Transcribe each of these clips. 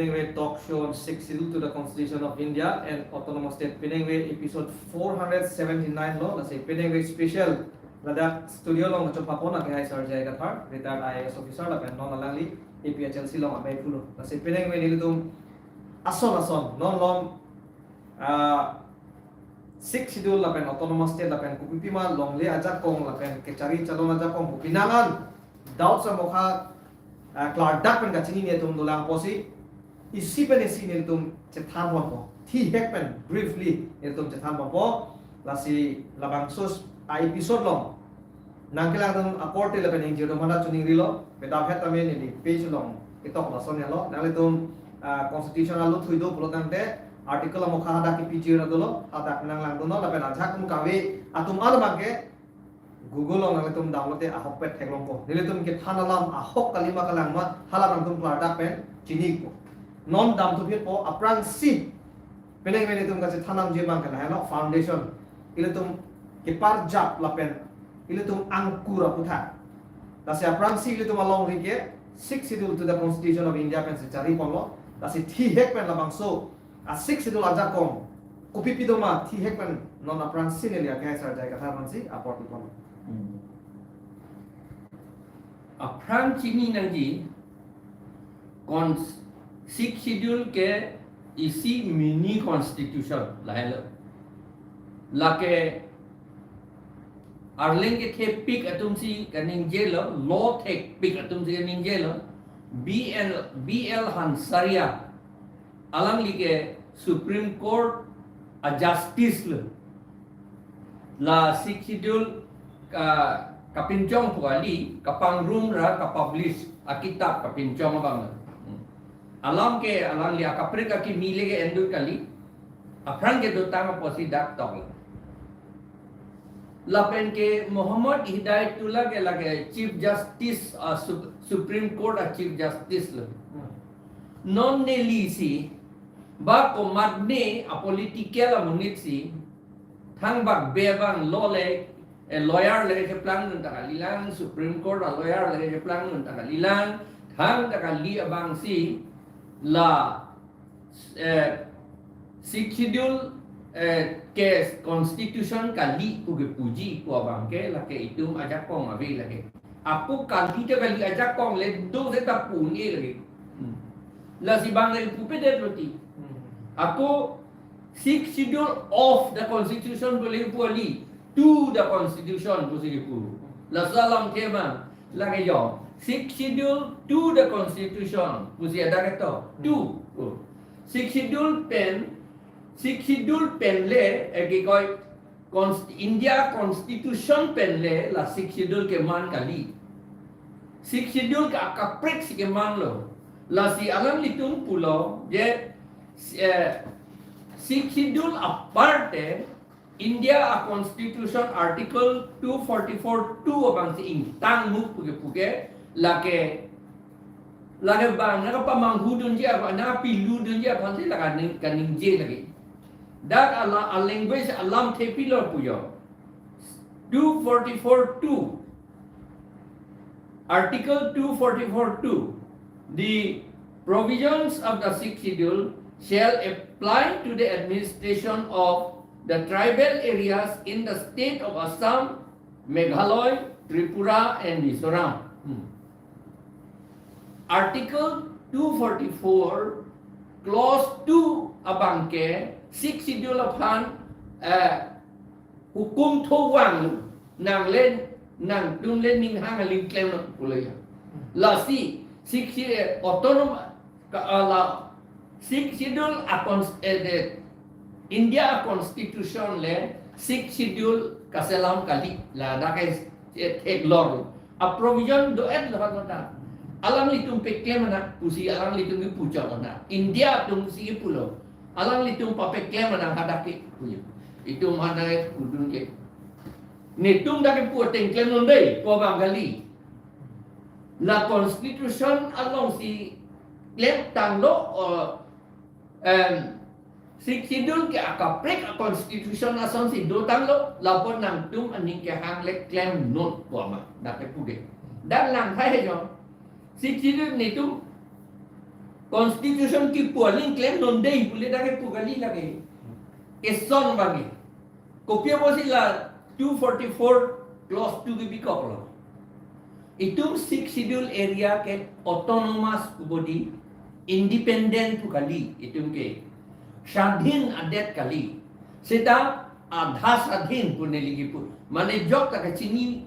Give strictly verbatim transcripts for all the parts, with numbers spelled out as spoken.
Penang Valley Talk Show on Sixth Schedule to the Constitution of India and Autonomous State Penang Valley episode four hundred seventy-nine lo, lasi Penang Valley special ladak studio along chopapon akehai Sir J I Kathar, retired I A S officer lapen non alangli A P H L C along amei pulo. Lasi Penang Valley nelitum ason ason non along, ah, Sixth Schedule lapen Autonomous State lapen kopipi ma longle ajakong lapen kechari chalon ajakong kopi nang an doubts amokha, ah, klardak pen kachinine atum dolang apotsi isi pen isi nelitum chethan ponpo. Thihek pen briefly nelitum chethan ponpo. Lasi labangso a-episode along nangkelangdun akorte lapen ingjir atum hadak chiningrilo, pedap het tame neli page along ketok lason helo. Nanglitum, ah, constitution alutthu do pulotangte article amokha hadak kepijir dolo, hadak nanglangdunnon lapen ajahak atum kave atum an abangke Google along nanglitum download te ahokpet theklongpo. Nelitum kethan alam ahok kalima kalang ma hala nangtum klardak pen chinipo. Non damthuphitpo, aphrangsi Penang Valley nelitum kachethan nangji abangke lahelo foundation. Ilitum keparjap lapen ilitum angkur aputhak. Lasi aphrangsi ilitum alongri ke Sixth Schedule to the Constitution of India pensi chari ponlo. Lasi thihek pen labangso a-Sixth Schedule ajakong kopipi doma thihek pen non aphrangsi neli akehai Sir J I Kathar aphansi apor pi ponlo. Hmm. Aphrang chini nangji, cons-, Sixth Schedule ke isi mini constitution lahelo. Lake arleng kethepik atumsi kaningjelo, law thekpik atumsi kaningjelo. B L, B L Hansaria, alangli ke Supreme Court a-justice lo. La Sixth Schedule ka, kapinchong pu kali, kapangrum ra kapublish akitap kapinchong abang lo. Hmm. Alam ke alangli akaprek akimi le ke endut kali. Aphrang kedotang apotsi dak toklo. Lapen ke Muhammad Hidayatullah ke lake Chief Justice, ah, Sup-, Supreme Court a-Chief Justice lo. Hmm. Non nelisi ba komatne a-political amonit si thangbak be abang law le, eh, lawyer le keplangdun ta kalilang, Supreme Court a-lawyer le keplangdun ta kalilang, thangta kali abangsi la, eh, Sixth Schedule, eh, ke constitution kali pu kepuji pu abangke lake itum ajakong ave lake. Ako kali te kali ajakong le do seta pu un-e lake. Hmm. Lasi bang le pupedet lo ti. Hmm. Ako Sixth Schedule of the Constitution pu le pu kali, to the Constitution pusi pu. Laso alam ke ma, lake yo, Sixth Schedule to the Constitution pusi ada keto. Hmm. To. Oh. Sixth Schedule pen, Sixth Schedule pen le, eh, ke koi, Const-, India Constitution pen le la Sixth Schedule keman kali. Sixth Schedule ke akaprek si keman lo. Lasi alanglitum pulo je, eh, Sixth Schedule aparte India a-Constitution Article two forty-four two abangsi ingtang muk puke puke lake, lake bang nangkapamanghu dunji aphan, nangkapilu dunji aphansi lake ning-, kaningje lake. Dak ala, a-language alamthe pilo pu yo. Two forty-four two. Article two forty-four two. The provisions of the Sixth Schedule shall apply to the administration of the tribal areas in the state of Assam, Meghalaya, Tripura and Mizoram. Hmm. Article two forty-four, clause two abangke Sixth Schedule aphan, eh, hukum thovang nanglen, nangtum le ninghang aling klemlo pulo ya. Lasi Sixth Schedule, eh, autonom-, ka, ala, Sixth Schedule a-cons-, eh, the India a-Constitution le Sixth Schedule kaselam kali, ladak ke, eh, theklor. A-provision do-et lo hano na. Alanglitum peklem na, pusi alanglitum kipuchot na. India atum si kipulo. Alanglitum papeklem na hadak ke puyo. Itum hana kudun ke. Netum dak kepu ateng klemnon dei, ko bang kali. La Constitution alongsi klemtanglo, eh, em, Sixth Schedule ke akaprek a-Constitution asonsi dotanglo, lapu nangtum aning kehang le klemnon pu amat. Dak kepu ke. Dak lang hai he jong. Sixth Schedule netum Constitution kipu aling klemnon dei pule dak kepu kali lake. Eson abang ke. Kopi apotsi la two forty-four clause two kebikoklo? Itum Sixth Schedule area ke autonomous pu body, independent pu kali, itum ke swadhin adet kali. Seta adha swadhin pu neli kipu. Mane jok ta kachini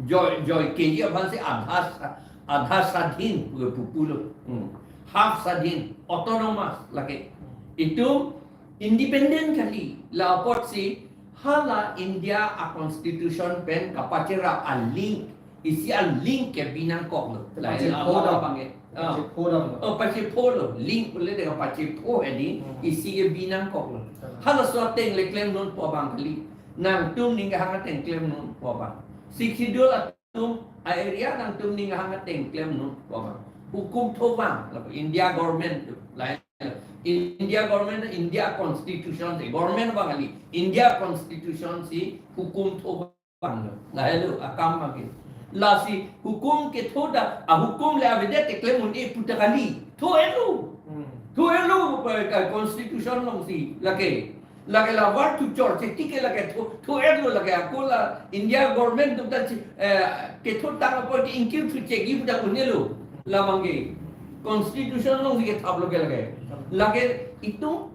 joi, joi keji aphansi adha sa-, adha swadhin pu pulo. Hmm. Half swadhin, autonomous lake. Itum independent kali, la apotsi hala India a-constitution pen kapacherap a-link, isi a-link kebi nangkoklo. La Pachepho ila dam. Abang ke. Ah. Pachepho dam. Oh, pachepho lo. Link pule de pachepho edi, Hmm. isi kebi nangkoklo. Salah. Halaso ateng le klemnon pu abang kali. Nangtum ning kehang ateng klemnon pu abang. Sixth Schedule atum a-area nangtum ning kehang ateng klemnon pu abang. Hukum thovang, lapu India government tu. Lahelo. India government, India constitution si, government abang kali. India constitution si hukum thovang lo. Lahelo akam abang ke. Lasi hukum ketho ta, a-hukum le avedet te klem un-e pu ta kali. Tho-etlo. Hmm. Tho-etlo, eh, constitution alongsi. Lake. Lake la war tu chor cheti ke lake tho, tho-etlo lake ako la India government atum ta chi, eh, ketho tang apot ke ingkir thu chegi pu ta un-elo. La abang ke constitution alongsi kethaplo ke lake. Lake itum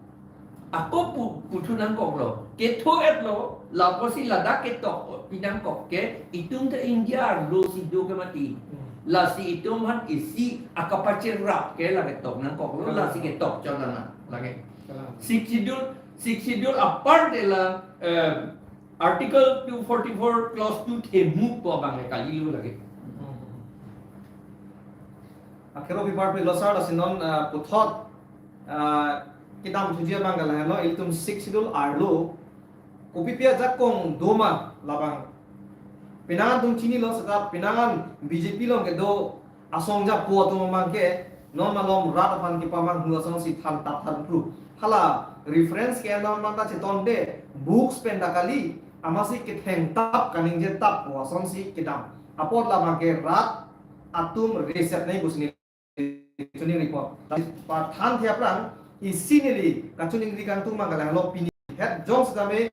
ako pu, puthu nangkoklo. Ketho-etlo, la apotsi ladak ketok pi nangkok ke, itum ta India arlo si do ke mati. Hmm. Lasi itum aphan isi akapacherap ke lake tok nangkoklo, Kalang. Lasi ketok chot nang lake. Kalang. Sixth Schedule, Sixth Schedule apart de la, eh, Article two forty-four clause two themu pu abang le kalilo lake. Akhero pipar pe lo sir, lasi non, ah, puthot, ah, kedamthuji abang ke lahelo, ilitum Sixth Schedule arlo kopipi ajakong doma labang. Penang atum chinilo seta penang an B J P along kedo asong japo atum abang ke non malom rat aphan kepamanghu asonsi thantap thanphru. Hala reference ke non manta chetonde books pen ta kali, amatsi kethengtap kaningjetappo asonsi kedam. Apot labang ke rat atum reset nai pusi neli choningri po. Pathan the aphrang isi neli kachoningri kangtung abang ke lahelo, pini het jong setame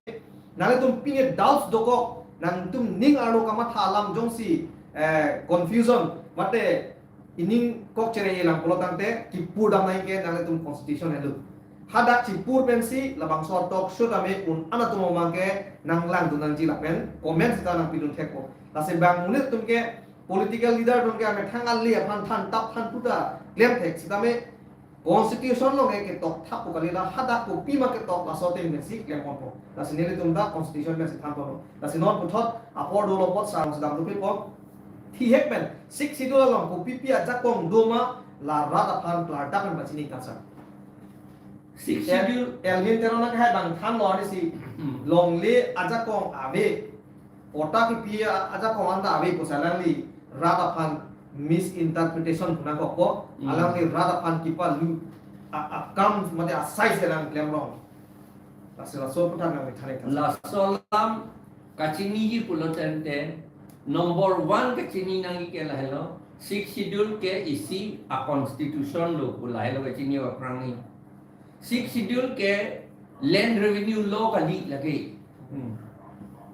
nanglitum pini doubts dokok, nangtum ning arlo kamatha alam jongsi, eh, confusion mate ining kok chere-e lang pulo tangte kipur dam nai ke nanglitum constitution helo. Hadak chipur pensi labangso talk show tame un-an atum abang ke nanglangdun nangji lapen comment seta nangpidun thekpo. Lasi bang monit atum ke political leader atum ke amethang ale aphan thantap thanphru ta klem thek setame constitution along ke ketok thap pu kali, la hadak kopima ketok laso ateng pensi klemponpo. Lasi nelitum ta constitution pensi thanponpo. Lasi non puthot apor dolo apot sir alongsi damdukri po. Thihek pen Sixth Schedule along kopipi ajakong doma la rat aphan klardak pen pachini kan sir. Sixth Schedule. Elwin Teron nang hai bang thanlo arnisi. Hmm. Longle ajakong ave. Patta kipi a-, ajakong anta ave pusi alangli rat aphan misinterpretation pu nangkokpo. Hmm. Alangli rat aphan kepalu a-, akam mate asai si alang klemrong. Lasi laso aputhak nangthan-ik tha. Laso alam kachiniji pulo tangte, number one kachini nangji ke lahelo, Sixth Schedule ke isi a-constitution lo pu lahelo kachini aphrang ni. Sixth Schedule ke land revenue law kali lake. Hmm.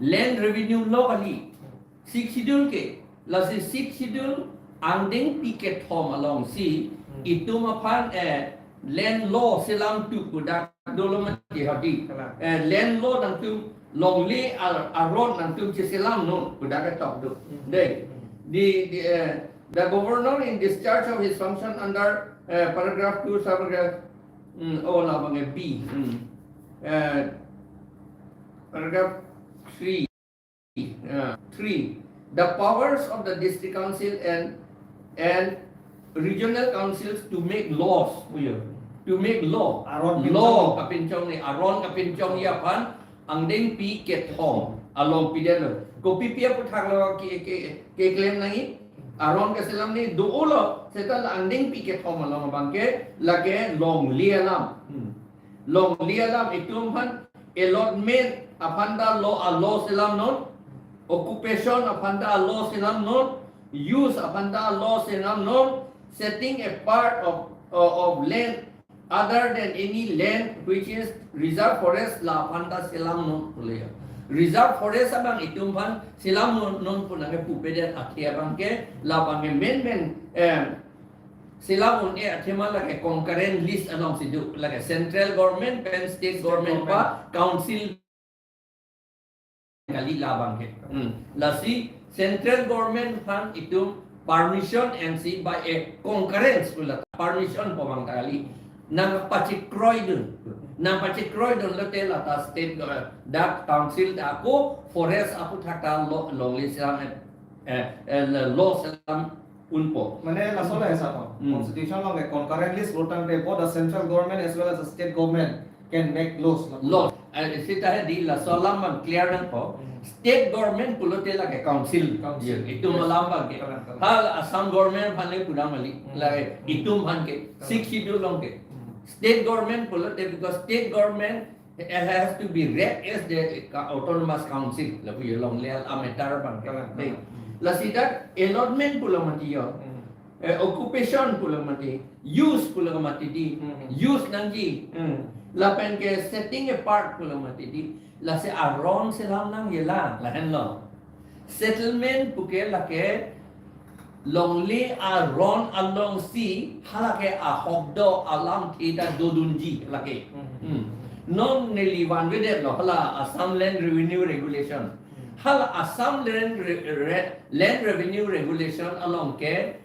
Land revenue law kali. Sixth Schedule ke, lasi Sixth Schedule angdengpi kethom alongsi, Hmm. itum aphan, eh, land law selam tu pu dak dolo mati hadi. Kalang. Eh, land law nangtum longle ar-, aron nangtum cheselamnon pu dak ketok do. Hmm. Dei. Hmm. The, the, eh, the governor in discharge of his function under, eh, paragraph two, subparagraph, hmm, oh, labang ke B. Hmm. Eh, paragraph three. Uh, three, the powers of the district council and, and regional councils to make laws, to make law. Aron law kapinchong ni, aron kapinchongji aphan angdengpi kethom along pidetlo. Kopipi aputhak lo ke, ke, keklem nangji. Aron keselam ni dolo, seta la angdengpi kethom along abang ke, lake longle alam. Hmm. Longle alam itum aphan allotment aphan ta law, a-law selamnon, occupation aphan ta a-law selamnon, use aphan ta a-law selamnon, setting apart of uh, of land other than any land which is reserve forest, la aphan ta selam non pu le ya. Reserve forest abang itum aphan selam non, non pu nangkepupedet athe abangke, la abangke main main, eh, selam un-e athema lake concurrent lease alongsi do, lake central government pen state government pa council kali, la abangke. Hmm. Lasi central government aphan itum permission ensi by a concurrence pu la permission pu abang kali. Nangpachekroidun. Nangpachekroidun lote la ta state, eh, dak council ta ako forest aputhak ta lo, longle selam, eh, eh, eh, law selam unpo. Mane laso la esa to. Hmm. Constitution along ke concurrent lease pulotangte both the central government as well as the state government can make laws. Law. Eh, seta he di laso alam abang clear nangpo. Hmm. State government pulote lake council. Council. Ye, itum, yes, alam abangke. Kalang, kalang. Hal Assam government aphan le pura mali. Hmm. Lake, hmm, itum aphan ke. Kalang. Sixth Schedule along ke. Hmm. State government pulote, because state government, it has to be read as the autonomous council. Lapu ye longle a-matter abangke. Kalang, dei, kalang. Hmm. Lasi dak allotment pulo mati yo. Hmm. Eh, occupation pulo mati, use pulo mati di, hmm, use nangji. Hmm. Lapen ke setting apart pulo mati di, lasi aron selam nangji la, lahenlo. Settlement puke lake longle aron alongsi halake ahok do alamthe ta dodunji lake. Hmm. Hmm. Non neli vanvedetlo hala Assam Land Revenue Regulation. Hmm. Hala Assam Land Re-, Re-, Land Revenue Regulation along ke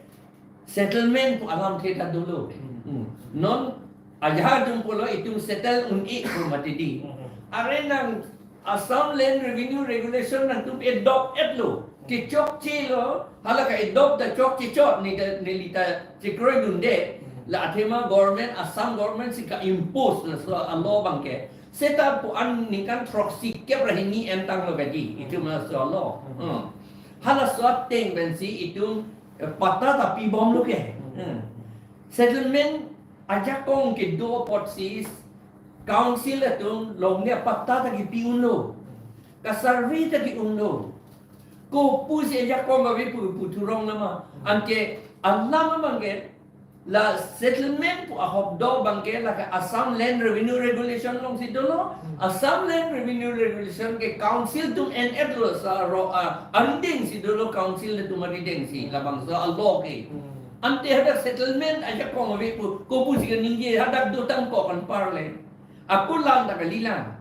settlement pu alamthe ta dolo. Hmm. Hmm. Non ajahak atum pulo itum settle un-e pu mati di. Hmm. Are nang Assam Land Revenue Regulation nangtum adopt-etlo, kechokchelo, halake adopt ta chokche chot, ne ta, neli ta chekroidunde. Hmm. La athema government, Assam government si ka-impose laso a-law abangke. Seta pu an ningkan throksi kep ra hini entanglo bedi, itum laso a-law. Hmm. Hmm. Halaso ateng pensi itum, eh, patta ta pibomlo ke. Hmm. Hmm. Settlement ajakong kedo apotsi council atum longle apatta ta kepi unlo. Ka-survey ta ke-unlo. Kopusi ajakong ave pu, pu thurong nama. Hmm. Anke alam abangke la settlement pu ahok do abangke lake Assam Land Revenue Regulation alongsi dolo. Hmm. Assam Land Revenue Regulation ke council atum en-etlo, sa ro a, angdengsi dolo council atum aridengsi, labangso a-law ke. Hmm. Ante hadak settlement ajakong ave pu, kopusi kaningje, hadak dotang ko kan parle. Ako lang ta kalilang.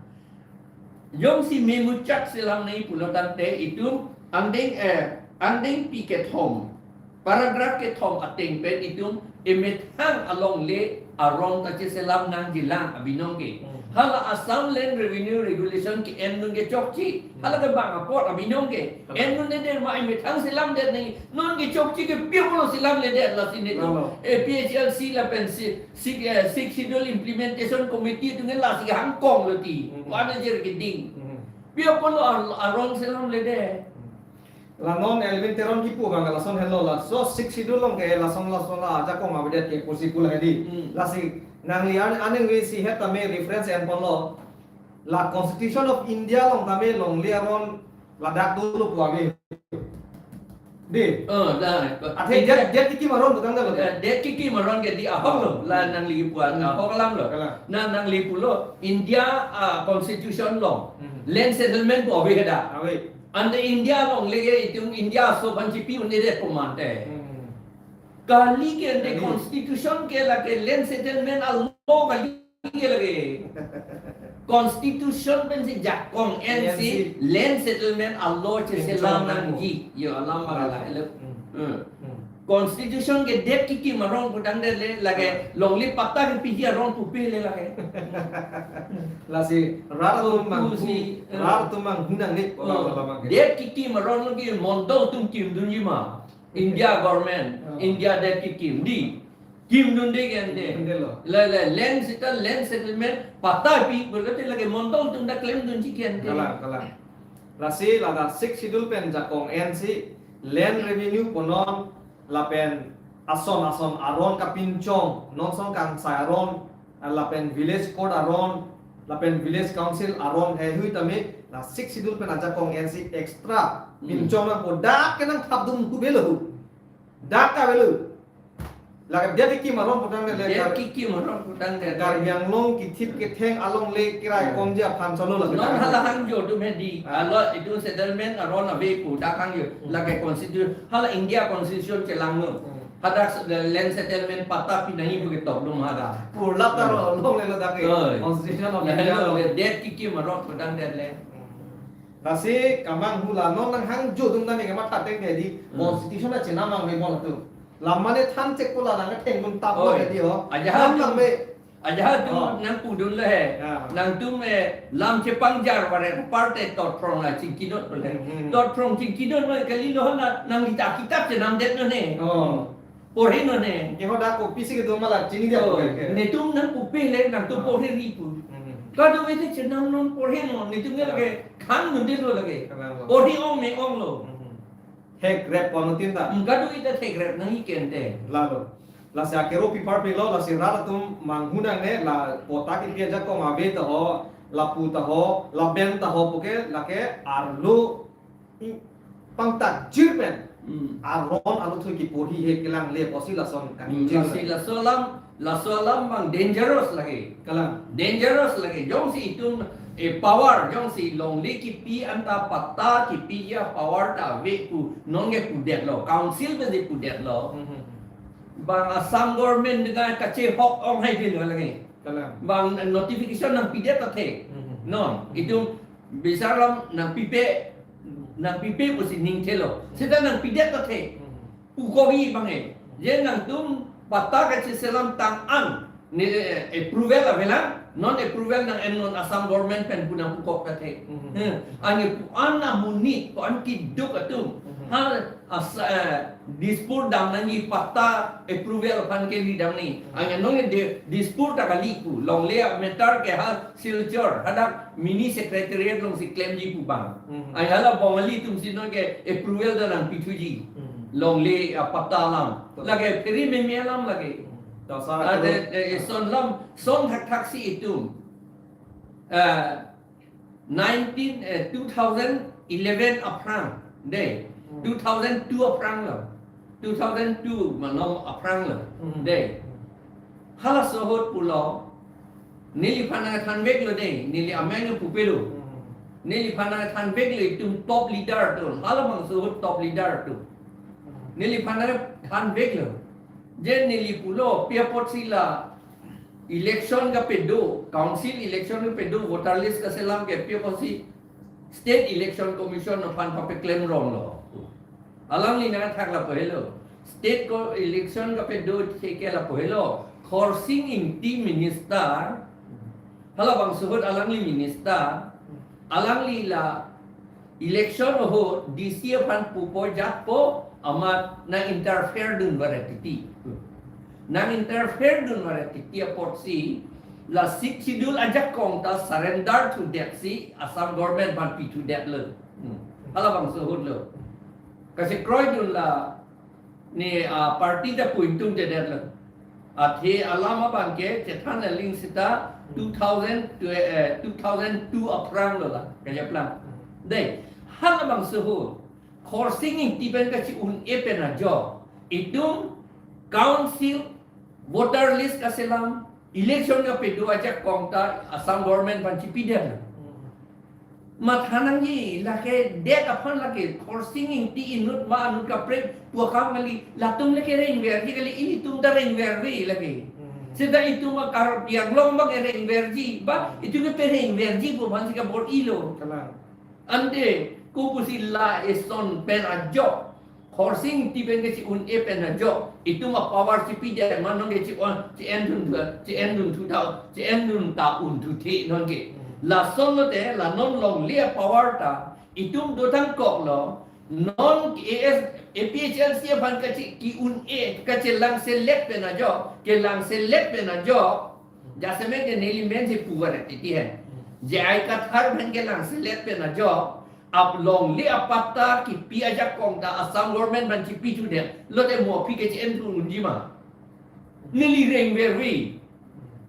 Jongsi memuchak selam nangji pulotangte itum angdeng, eh, angdengpi kethom, paragraph kethom ateng pen itum emethang alongle aron ta cheselam nangjilang abinong ke. Hmm. Hala Assam Land Revenue Regulation ke-endun ke chokche. Hmm. Hala ke bang apot abinong ke. Hmm. Endunde ma emethang selamdet nangji. Non ke chokche ke pi apotlo selamledet lasi netum. Lalo. A P H L C lapen si Six, eh, Sixth Schedule Implementation Committee atum ke lasi hangkong lo ti. Hmm. Wana jer keding. Hmm. Pi apotlo ar-, aron selamledet. Hmm. La non Elwin Teron kipu abang lason helo laso Sixth Schedule along ke lason lason la ajakong avedet ke pusi pu la hedi. Hmm. Lasi nangli an-, aningve si het tame reference enponlo. La Constitution of India along tame longle aron ladak dolo pu ave. Dei. Oh, dah. Athe India, det, det kikim aron putangte lo. Eh, det kikim aron ke di ahok lo. Hmm. La nangli pu an, hmm, ahok alam lo. Kalang. Na nangli pulo India, ah, Constitution along. Hmm. Land settlement pu ave hadak. Ave. Ante India alongle ke itum India aso aphan chipi un-edet pu mante. Hmm. Kali ke ante, kali. Constitution ke lake land settlement a-law kali ke lake. Constitution pensi jakong ensi, ensi land settlement a-law cheselam nangji. Ensi. Yo, alam abang la, hello. Hmm. Hmm. Hmm. Constitution ke det kikim aron putangte le lake, ah, longle patta kepiji aron pupe le lake. Lasi rat atum abang, pusi, eh, rat atum abang hunang ni, oh, pola pola abang ke. Det kikim aron lo ke mondol atum kimdunji ma. India government, ah, India det kikim di. Kimdunde ke ante. Kimdunde lo. La, la, land seta, land settlement patta pi pulote lake mondol atum ta klemdunji ke ante. Kalang, kalang. Lasi ladak Sixth Schedule pen jakong ensi land revenue punon lapen ason ason aron kapinchong, non ason kangsai aron, lapen village court aron, lapen village council aron heihui tame la Sixth Schedule pen ajakong ensi extra, hmm, pinchong nangpo, dak ke nangthapdun pu avelo. Dak ke avelo. Lake det kekim aron putangdet le, Dia Kar- kekim aron putangdet le. Karbi Anglong kethip ketheng alongle kirai Hmm. komji aphan cholo lake. Non hala hangjo atum hedi. Ah. Alo itum settlement aron ave pu dak hangjo. Hmm. Lake constitution, hala India constitution chelanglo. Hmm. Hadak land settlement patta pinangji pu ketok dum hadak. Purlap ta ro longle lo dak ke. Oi. Constitution of Lahenlo India. Le det kekim aron putangdet le. Hmm. Lasi kamanghu la non nanghangjo atum nani kamatha teng ke di Hmm. constitution a chenam mang memol tu. Lam mane than chek ko la nang theng dun tap lo Oi. ke di ho. Ajahak Lam tu- lang be. Ajahak tu Oh. nangpudun le he. Ya. Nangtum eh lam chepangjar vare parte totprong la chingkinot le. Hmm. Totprong chingkinot le kalilo na nangli ta kitap chenamdet non he. Oh. Porhi non he. Ke ho dak kopisi kedo ma la chini dia Oh, ko ke. netum nangpupe le nangtum Ah. porhiri pu. Hmm. Kadokave ta chenam non porhi non netum ke lake khang nundelo lake. Khang lo. Porhi ong me onglo. Hmm. Thekrep pon tin ta. Hmm, kadokave ta thekrep nangji kente. Lalo. Lasi akero pipar pilo, lasi rat atum manghu nangne, la patta kepi ajakong ave ta ho, lapu ta ho, lapen ta ho puke, lake arlo pangtak jir pen. Hmm. Aron arlo thu keporhi he kelang le pusi lason kan Hmm, jir. Lasi laso alam, laso alam bang dangerous lake. Kalang. Dangerous lake. Jongsi itum eh power, jongsi longle kepi anta patta kepi ya power ta ave pu nonke pudetlo. Council pen si pudetlo. Hmm. Bang Assam government dengan kachehok ong hai din lake. Kalang. Bang notification nangpidet athe. Hmm. Non, itum bisar alam nangpipe, nangpipe pusi ningthelo. Seta nangpidet athe. Hmm. Ukogi bang eh. Je nangtum patta kacheselam tang an. Ne eh, approval avelang, non approval nang-en non Assam government pen pu nangpukok athe. Hmm. Hmm. Anke pu-an amonit, pu-an keduk atum. Hmm. Ha, as, eh, Dispur dam nangji patta approval aphan ke ridam ni. Hmm. Anke nonke Dispur ta kali pu. Longle a matter ke ha Silchar, hadak mini secretariat alongsi klemji pu bang. Hmm. Anke hala Bongali atumsi nonke approval ta nangpithuji. Hmm. Longle a patta alam. Betul. Lake phere meme alam lake. Hmm. Dasar. Ah, de, de, son alam, son thakthak si itum. Ah, nineteen, eh, two thousand eleven aphrang, dei, Hmm. two thousand two aphrang lo, two thousand two malom aphrang lo, Hmm. dei. Halaso ahut pulo, neliphan nangthanveklo dei, neli ameng pupe lo. Hmm. Neliphan nangthanveklo itum top leader atum, halabangso ahut top leader atum. Hmm. Neliphan nangthanveklo. Je neli pulo, pi apotsi la election kapedo, council election kapedo, voter list kaselam ke pi apotsi State Election Commission aphan papeklem ronglo. Alangli nangthak lapu helo. State ko election kapedo theke lapu helo. Khorsing Engti minister, halabangso ahut alangli minister, alangli la election ahut D C aphan pupo jakpo amat nang interfere dun vare titi. Nang interfere dun vare titi apotsi la Sixth Schedule ajakong ta surrender thudetsi Assam government aphan pithudetlo. Hmm. Halabangso ahut lo. Kachekroi dun la ne, ah, party ta pu ingtungjedetlo. Athe alam abang ke chethan aling seta two thousand, eh, two thousand two aphrang lo la, kajaplang. Dei, halabangso ahut, Khorsing Engti pen kachi-un-e pen ajok, itum council voter list kaselam, election kapedo ajakong ta Assam government aphan chipidetlo. Matha nangji, lake det aphan lake, Khorsing Engti inut ma anut kaprek pu akam kali, latum le kerengverji kali, ilitum ta rengverve lake. Hmm. Seta itum a Karbi Anglong abang rengverji, ba, hmm, itum ke perengverji pu aphansi kabor-ilo. Kalang. Ante, kopusi la eson pen ajok, Khorsing Engti pen kachi-un-e pen ajok, itum a power chipidet ma nonke chi-un, chi-en dun thu, chi-en dun thu thau, chi-en dun ta un thu the nonke. Lason lote, la non longle a power ta, itum dotang koklo, non A S, A P H L C aphan kachi ki-un-e, kachelangselet pen ajok, kelangselet pen ajok, jasemet ke neli mensi puvar titi he. J I Kathar aphan kelangselet pen ajok, ap longle apatta kipi ajakong ta Assam government aphan chipi thudet. Lote mo aphi ke chi-en thu unji ma. Neli rengverve.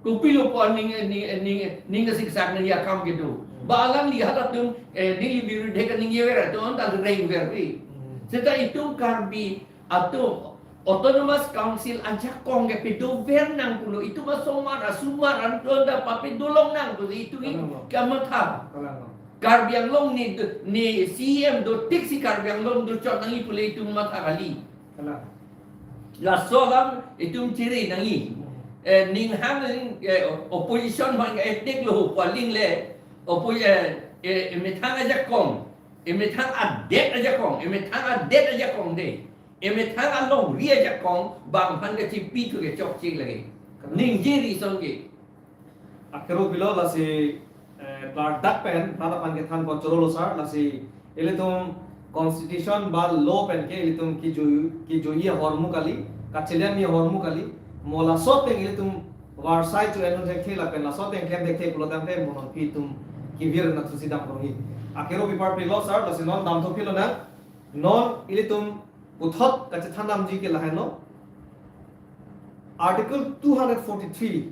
Kopilo pu ning, ning, ning, ning kasiksak neli akam kedo. Ba alangli halatum, eh, neli birudhe kaningjever atum ta rengverve. Seta itum Karbi atum, Autonomous Council ajakong ke pedover nang pulo, itum asomar asomar anton ta papedo longnang pulo, itum ke kamatha. Kalang, kalang. Karbi Anglong ni, ni C E M do tik si Karbi Anglong do chot nangji pulo itum matha kali. Kalang. Laso alam itum chiri nangji. Eh, ning hang ning, eh, opposition hang ethnic lo hu paling le. Oppo-, eh, eh, emethang ajakong, emethang adet ajakong, emethang adet ajakong de. Emethang alongri ajakong bang aphan kachipithu ke chokche lake. Ningje ri ason ke. Akero pilo lasi, eh, klardak pen, rat aphan kethan pon chorolo sir, lasi ilitum constitution ba law pen ke ilitum kijui, kijui ahormu kali, kachelean ahormu kali, mo laso pen ilitum varsai chu enun thekthe lapen laso pen klem thekthe pulo tangte mo non pi itum kevir na thusi dam rongji. Akero pipar pilo sir, lasi non damthu pilo nang, non ilitum puthot kachethan damji ke lahenlo. Article two hundred forty-three,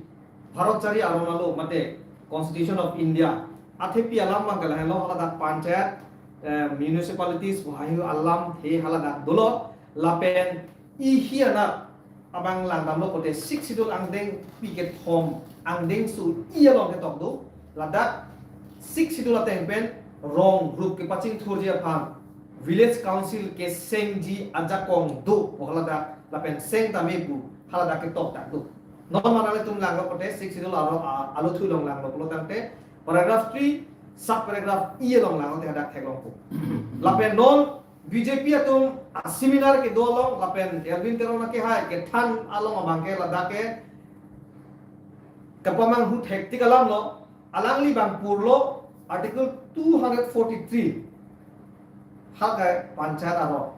Bharat chari aron alo mate Constitution of India, athepi alam abang ke lahenlo, haladak panchayat, eh, municipalities, wahiu alam the haladak dolo, lapen ihi anat abang langdamlo pote Sixth Schedule angdengpi kethom, angdengso-i along ketok do, ladak Sixth Schedule ateng pen rong rup kepachingthurji aphan Village Council kesengji ajakong do, haladak lapen seng tame pu haladak ketok dak do. Non mana le itum langlo pote Sixth Schedule aro a-, alothu along langlo pulo tangte paragraph three, sub paragraph E along langlo te hadak theklongpo. Lapen non B J P atum a-seminar kedo along lapen Elwin Teron akehai kethan along abang ke ladak ke kepamanghu thektik alam lo, alangli abang purlo Article two hundred forty-three, haladak panchayat aron.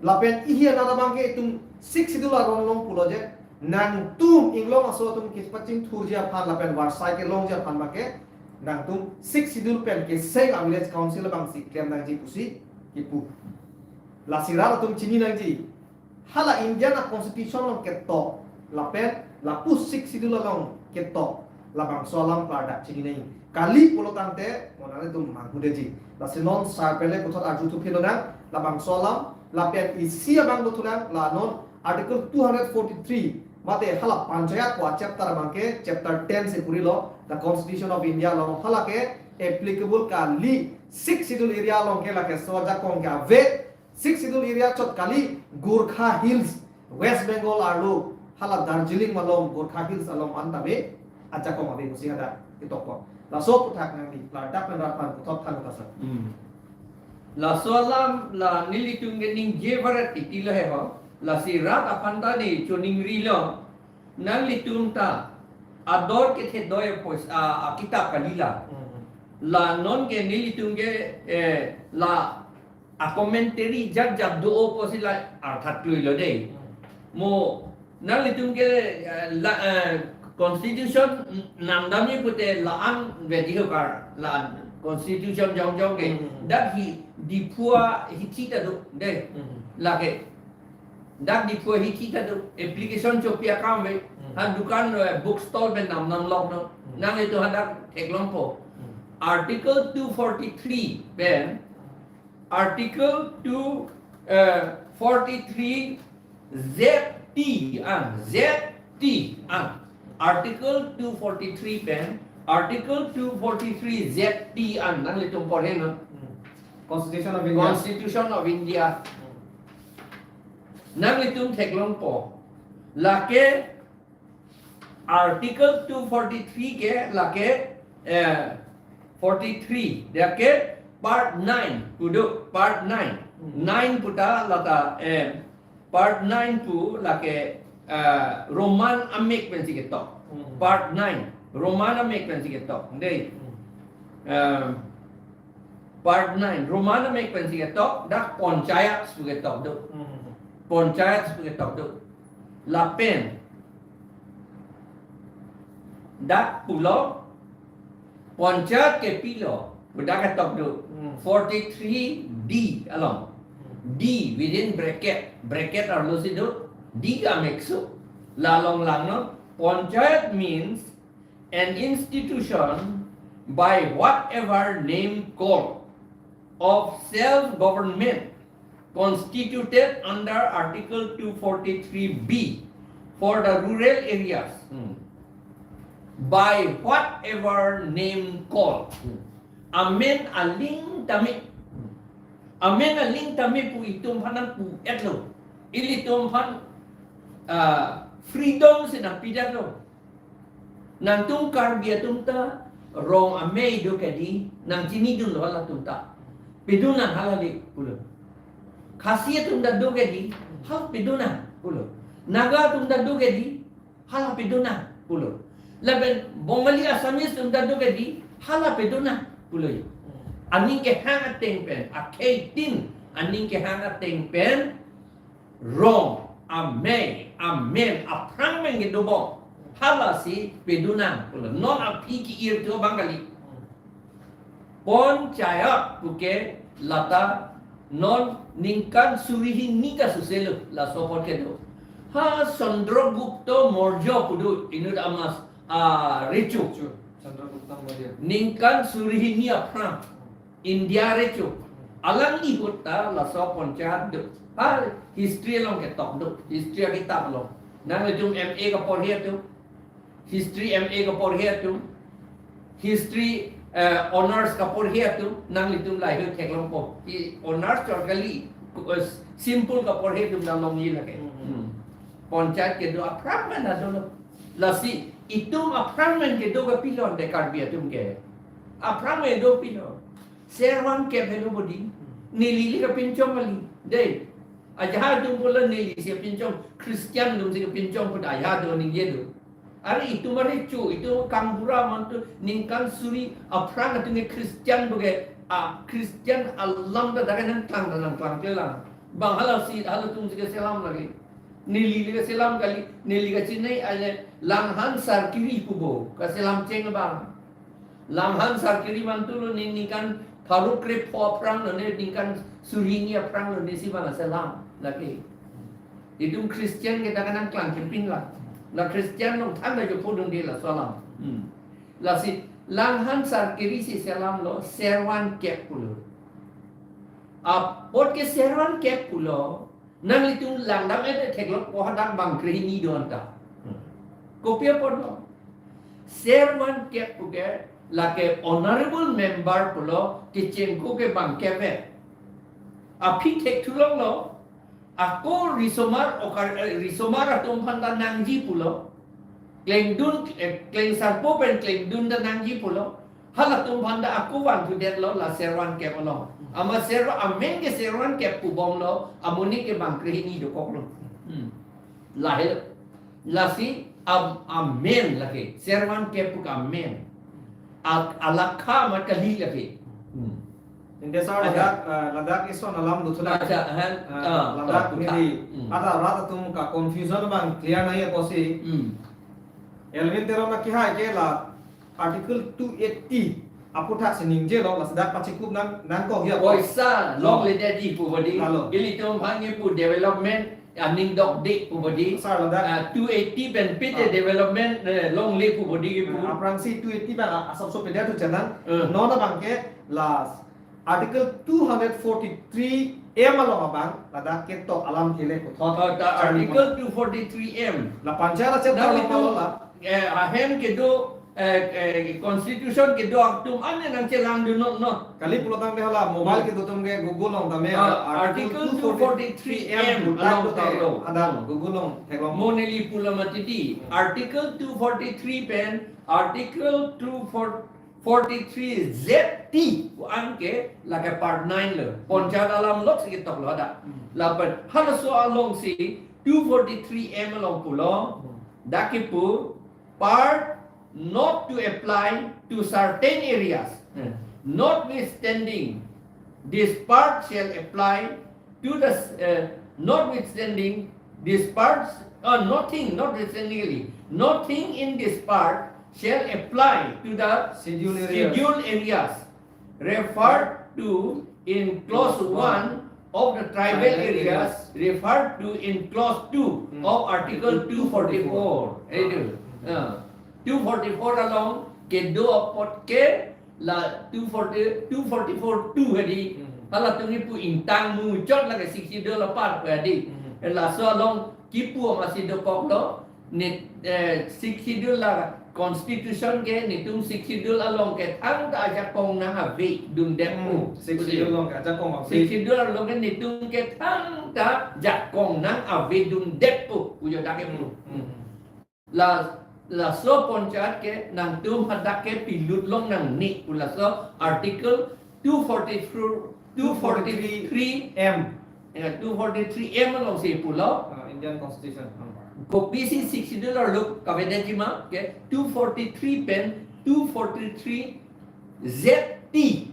Lapen ihi anat abang ke itum Sixth Schedule aron along pulo je, nangtum inglong aso atum kepachingthurji aphan lapen varsai kelongji aphan abang ke nangtum Sixth Schedule pen keseng a-village council abang si klem nangji pusi kipu. Lasi rat atum chini nangji. Hala Indian a-constitution along ketok, lapen lapu Sixth Schedule along ketok, labangso alam klardak chini nangji. Kali pulo tangte, mo nanglitum manghudeji. Lasi non sir pen le puthot arjuthu pilo nang, labangso alam, lapen isi abang dothu nang, la non Article two hundred forty-three, mate hala panchayat pu a-chapter abang ke, chapter ten si purilo, the Constitution of India along hala ke applicable kali Sixth Schedule area along ke, lake so ajakong ke ave, Sixth Schedule area chot kali, Gorkha Hills, West Bengal arlo, hala Darjeeling malom, Gorkha Hills along an tame ajakong ave pusi hadak ketokpo. Laso aputhak nangli klardak pen rat aphan puthot than ta sir. Hmm. Laso alam la nelitum ke ningje varet titi lo he ho. Lasi rat aphan ta ne choningrilo. Nanglitum ta ador kethe doi pos-, a, a kitap kali la. Hmm. La non ke nelitum ke, eh, la a-commentary jat jat do-o pusi la artha klui lo de. Hmm. Mo nanglitum ke, eh, la, eh, constitution namdamji pute la-an vedi hokar, la-an constitution jongjong ke. Hmm. Dak hi Diphu ahithi ta do de. Hmm. Lake dak Diphu ahithi ta do, application chopi akam ave. Hmm. Ha dukan, eh, book stall pen namnam lok no. Hmm. Nanglitum hadak theklongpo. Hmm. Article two forty-three pen, Article two, eh, forty-three Z T an, Z T an. Article two forty-three pen, Article two forty-three Z T an, nanglitum porhe no. Hmm. Constitution of India. Constitution of India. Hmm. Nanglitum theklongpo. Lake Article two forty-three ke lake, eh, forty-three, lake part nine, kudu part nine. Hmm. Nine puta lata, eh, part nine pu lake, eh, Roman amek pensi ketok. Hmm. Part nine, Roman amek pensi ketok. Dei. Hmm. Eh, part nine, Roman amek pensi ketok, dak panchayat pu ketok do. Hmm. Panchayat pu ketok do. Lapen dak pulo, panchayat ke pilo, dak ketok do. Hmm. Forty-three D along. Hmm. D within bracket, bracket arlo si do, D ka meksu. La along langnon, panchayat means an institution by whatever name called of self-government constituted under Article two forty-three B for the rural areas, hmm, by whatever name called. Hmm. Amen aling tame. Hmm. Amen aling tame pu itum aphan nangpu-etlo. Ilitum aphan, ah, freedom si nangpidetlo. Nangtum Karbi atum ta rong amei do kedi, nangchinidunlo halatum ta. Pedun nang hala le pulo. Khasi atum ta do kedi, hala pedun nang pulo. Naga atum ta do kedi, hala pedun nang pulo. Lapen Bongali Assamese atum ta do kedi, hala pedun nang pulo. Aning kehang ateng pen, akhei tin aning kehang ateng pen, rong amei, amen, aphrang pen kedobom, halasi pedun nang pulo. Non aphi ke-ir thu abang kali. Panchayat puke lata non ningkan suri hini kasuselo laso apot kedo. Ha Chandragupta Maurya pu do inut amas, ah, recho. Chandragupta Maurya. Ningkan suri hini aphrang India recho. Alangli ahut ta laso panchayat do. Ha history along ketok do. History akitap along. Nanglitum M A kaporhe atum, history M A kaporhe atum, history, eh, honours kaporhe atum, nanglitum lahei theklongpo. I honours chot kali, eh, simple kaporhe atum nanglongji lake. Hmm. Hmm. Panchayat kedo aphrang pen ado lo. Lasi itum aphrang pen kedo ke pilon de Karbi atum ke. Aphrang pen do pilon. Servan kep helo bodi. Neli le kapinchong kali. Dei. Ajahak atum pulo neli si kapinchong. Christian atum si kapinchong pu ajahak atum ningje do. Are itum arecho, itum kangbura mantu ningkan suri aphrang atum ke Christian puke, a Christian alam ta dak nangklang, nangklang klelang. Bang halasi, halatum si keselam lagi. Neli le keselam kali, neli kachinei ale Langhan Sarkiri pubo, keselam cheng bang. Langhan Sarkiri mantu lo ne ningkan pharo krepho aphrang lo ne ningkan suri hini aphrang lo ne si bang selam lake. Itum Christian kita kan nangklang kepin la. La Christian long than da jo pudun di laso alam. Hmm. Lasi Langhan Sarkiri si selam lo Servan kep pulo. Apot ke Servan kep pulo. Nanglitum langdam-et theklongpo hadak bangkrehini do anta. Kopi apotlo? Servan kep puke lake honourable member pulo kechengko ke bangkep-et. Aphi thekthulonglo, ako risomar okar, eh, risomar atum aphan ta nangji pulo. Klengdun, eh, klengsarpo pen klengdun ta nangji pulo. Halatum aphan ta ako vanthu detlo la Servan kep along. Amat Servan, amen ke Servan kep pubomlo, amonit ke bangkrehini dokoklo. Hmm. Lahelo. Lasi am-, amen lake. Servan kep pu ke amen. A-, alakha amat kali lake. Hmm. Ante sir, acha, ladak, eh, ladak ison alam duthudak. Acha, han, eh, ah, ladak to, neli, hmm, ada rat atum ke confusion bang clear nangji apotsi. Hmm. Elwin Teron akehai ke la Article two eighty aphuthak si ningjelo, laso dak pachikup nang, nangkok ya. Poisa longledetji pu bodi. Lalo. Ilitum aphan nangpu development aning dokde pu bodi. Sir, ladak. Ah, two eighty pen pite, ah, development, eh, longle pu bodi kipu. Ah, aphrangsi two eighty pen, ah, asapso pide tu channel. Eh. Non abangke la Article two hundred forty-three M along abang ladak ketok alam kele puthot. Oh, ta Article two forty-three M. La panchayat chapter along, nangtum palo la. Eh, ahem kedo, eh, eh, constitution kedo atum ane nangchelangdun non, non. Kali pulotangte hala mobile kedo atum ke Google along tame, ah, Article Article two forty-three M two forty-three M along along tame talo. Ada Google along theklong. Mo neli pulo mati di. Hmm. Article two forty-three pen, Article two forty-three Z T pu an ke lake part nine lo. Panchayat alam along si ketoklo hadak. Hmm. Lapen halaso alongsi two forty-three M along pulo. Hmm. Dak kipu part not to apply to certain areas. Hmm. Notwithstanding, this part shall apply to the, uh, notwithstanding this part, uh, nothing, notwithstandingly, nothing in this part shall apply to the scheduled areas, scheduled areas referred to in clause one of the tribal areas referred to in clause two, hmm, of Article two forty-four. Itu. Hmm. Uh, two forty-four along kedo apot ke la two forty, two forty-four two hadi, hmm, Halatum kipu ingtang muchot lake Sixth Schedule apar pu adi. Hmm. Laso along kipu amatsi dokoklo. Ne, eh, Sixth Schedule la constitution ke netum Sixth Schedule along ke thangta ajakong nang ave dundetpo. Hmm, Sixth Schedule along ke ajakong ave. Sixth Schedule along ke netum ke thangta jakong nang ave dundetpo pu jo dak ke pu. Hmm. La, laso panchayat ke nangtum hadak ke pilut long nangne pu laso Article two forty-three, two forty-three M. Ya, two forty-three M alongsi pulo. Ah, Indian Constitution. Hmm. Kopisi Sixth Schedule arlo kavedet jima ke two forty-three pen two forty-three Z T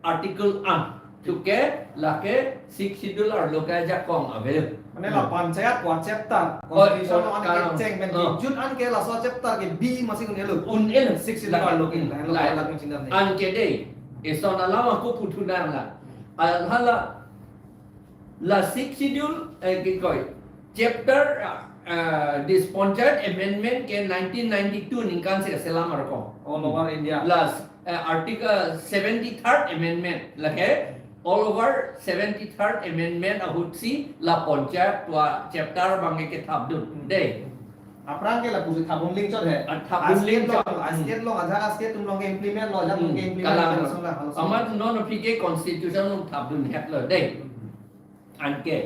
article an. Chuke lake Sixth Schedule arlo ke ajakong ave. Mane la Hmm. panchayat pu chapter Oh, Constitution oh, along an kalang. kecheng pen Oh. kejut an ke laso chapter ke B amatsi un-elo. Un-el. Sixth Schedule Lake, arlo ke hmm, la, la, la, la, la, la. Anke dei, eson alam ako puthu nang la. Al hala, la Sixth Schedule, eh, kikoi. Chapter, ah, ah, this Panchayat Amendment ke nineteen ninety-two ningkan si aselam arko. All over India. Plus, eh, Article seventy-third Amendment, lake all over seventy-third Amendment ahutsi la Panchayat pu chapter abang ke kethapdun. Hmm. Dei. Aphrang ke lapusi thapdun lingchot he. Ah, thapdun Asket lingchot. long, asket Hmm. long, ajak asket atum along ke implement lo, ajak atum Hmm. ke implement Kalang. langsung lah, langsung. Amat non aphi ke constitution along thapdun hetlo dei. Hmm. Anke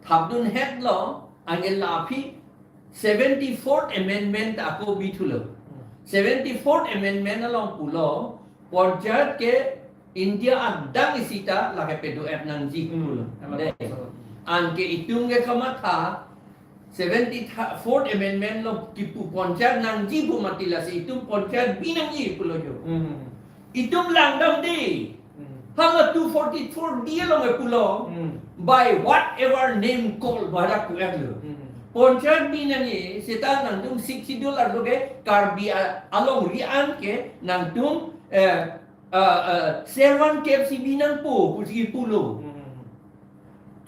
thapdun hetlo, anke la aphi seventy-fourth Amendment ako bithulo. Hmm. Seventy-fourth Amendment along pulo, Panchayat ke India adang isi ta lake pedo-et nangji Hmm. pulo. Emang Dei. betul. Anke itum ke kamatha, seventy-fourth Amendment along kipu Panchayat nangji pu mati lasi itum Panchayat bi nangji pulo jo. Hmm. Itum langdam dei. Hmm. Hala two forty-four D along ke pulo. Hmm. By whatever name called, barak pu-etlo. Hmm. Panchayat bi nangji, seta nangtum Sixth Schedule arlo ke Karbi a-, alongri an ke nangtum, eh, ah, ah, servant kep si bi nangpo, pusi pulo. Hmm.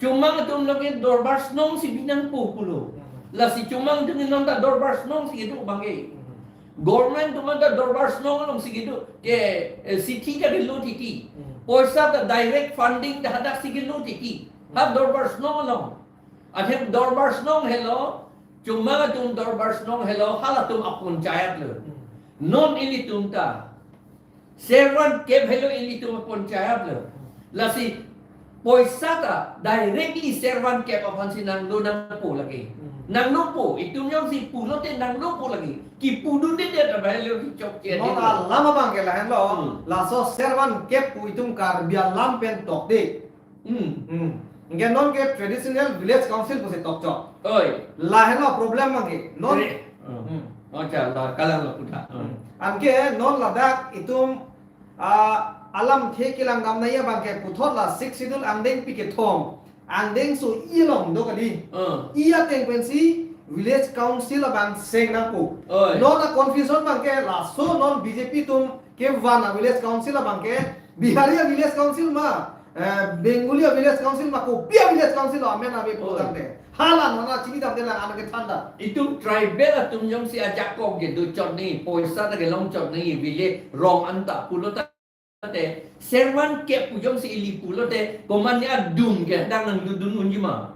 Chomang atum along ke Dorbar Shnong si bi nangpo pulo. Hmm. Lasi chomang atum non ta Dorbar Shnong si kedo abang ke. Hmm. Government atum ta Dorbar Shnong alongsi kedo ke, eh, sithi ta kelo titi. Hmm. Poisa ta direct funding ta hadaksi kelo titi. Ha Hmm. Dorbar Shnong along. Athe Dorbar Shnong helo, chomang atum Dorbar Shnong helo, halatum apanchayat lo. Hmm. Non ilitum ta servant kep helo ilitum apanchayat lo. Lasi poisa ta directly servant kep aphansi nangdo nangpo lake. Hmm. Nangdopo, itum jongsi pulote nangdopo lake. Kipudundedet abang helo kichokche Non dilo. alam abang ke lahenlo, Hmm. laso servant kep pu itum Karbi alam pen tokde. Hmm. Hmm. Anke non ke traditional village council pusi tokchok. Oi. Lahenlo problem abang ke. Non Re-, oh. Hmm. Oh, cha, la, kalang lo puta. Oh. Hmm. Anke non ladak itum, ah, alamthe kelang damnai abang ke puthot la Sixth Schedule angdengpi kethom. Angdengso-i along do kali. Oh. I ateng pensi village council abang seng nangpo. Oi. Non a-confusion abang ke laso non B J P atum kevan a-village council abang ke Bihari a-village council ma, eh, Bengali a-village council ma, kopi a-village council lo amen ave pu Oi. tangte. Hala non a chini tangte la anak ke thanda. Itum tribal atum jongsi ajakong kedo chot nangji, poisa ta kelong chot nangji, village rong anta pulote, servant kep pu jongsi ili pulote, komatne adung ke dang nanglutdun unji ma.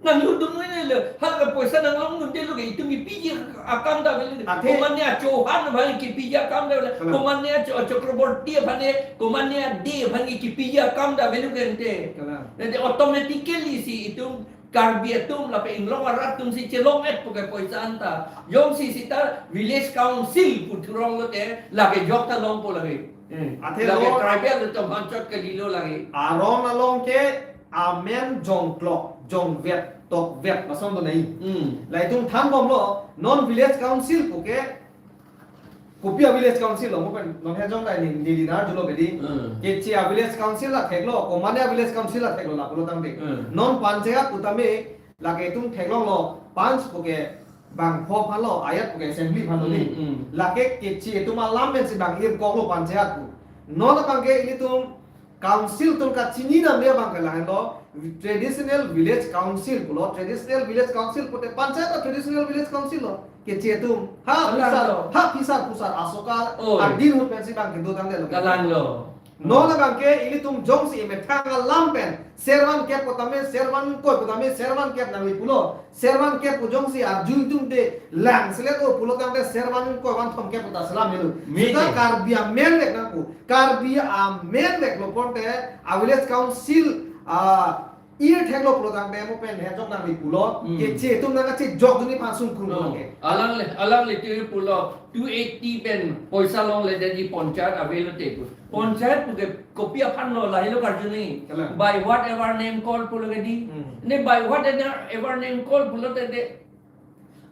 Nanglutdun unji lo, hala poisa nanglongdunde lo ke, itum kipiji akam ta avelo. Athe Komatne a-Chauhan aphan kipiji akam ta avelo. Kalang. Komatne a-Cha-, Chakraborty aphan, komatne a-Dey aphan kipiji akam ta avelo ke ante. Kalang. Ante automatically si itum Karbi atum lapen inglong arat atum si chelong-et pu ke poisa anta. Jongsi seta village council pu thurong lote lake jok ta longpo lake. Hmm. Athe Lake lo tribal atum aphan chot kalilo lake. Arong along ke amen jongklok, jongvet, tokvet, lason do nai. Hmm. La itum thanbomlo, non village council pu ke, kopi a-village council lo, mo pen, non hejong dai ni, ni dinar julo bedi. Hmm. Keche a-village council la theklo, komatne a-village council la theklo, la pulo tangte. Hmm. Non panchayat pu tame, lake itum theklonglo, panch pu ke bangpho aphanlo, ayat pu ke assembly aphanlo ni. Hmm, hmm. Lake keche itum alam pensi bang-irkoklo panchayat pu. Non abang ke ilitum council atum kachini namre abang ke lahenlo, traditional village council pulo, traditional village council pute panchayat ta traditional village council lo, keche atum. Ha Kalang phusar, lo. ha phusar phusar asoka, Oi. adin ahut pensi bang kedo tangte lo. Kalang lo. Non abangke ilitum jongsi emethang alam pen servan kep pu tame, servan ingkoi pu tame, servan kep nangli pulo, servan kep pu jongsi arjun tum de lang selet o pulo tangte servan ingkoi van thom kep pu ta selam helo. Mete. Seta Karbi amen vek nangpu, Karbi amen veklo ponte a village council a ir theklo pulo tangte mo pen hejok nangli pulo. Hmm. Keche atum nangkachejokdun aphan sungkrung. No. Pulo ke. Alangli, alangli tu pulo two eighty pen poisa longledetji ponchayat avelo te pu. Ponchayat puke kopi aphanlo lahelo karjuni. Kalang. By whatever name call pulo ke di. Hmm. Ne by whatever name call pulo te de.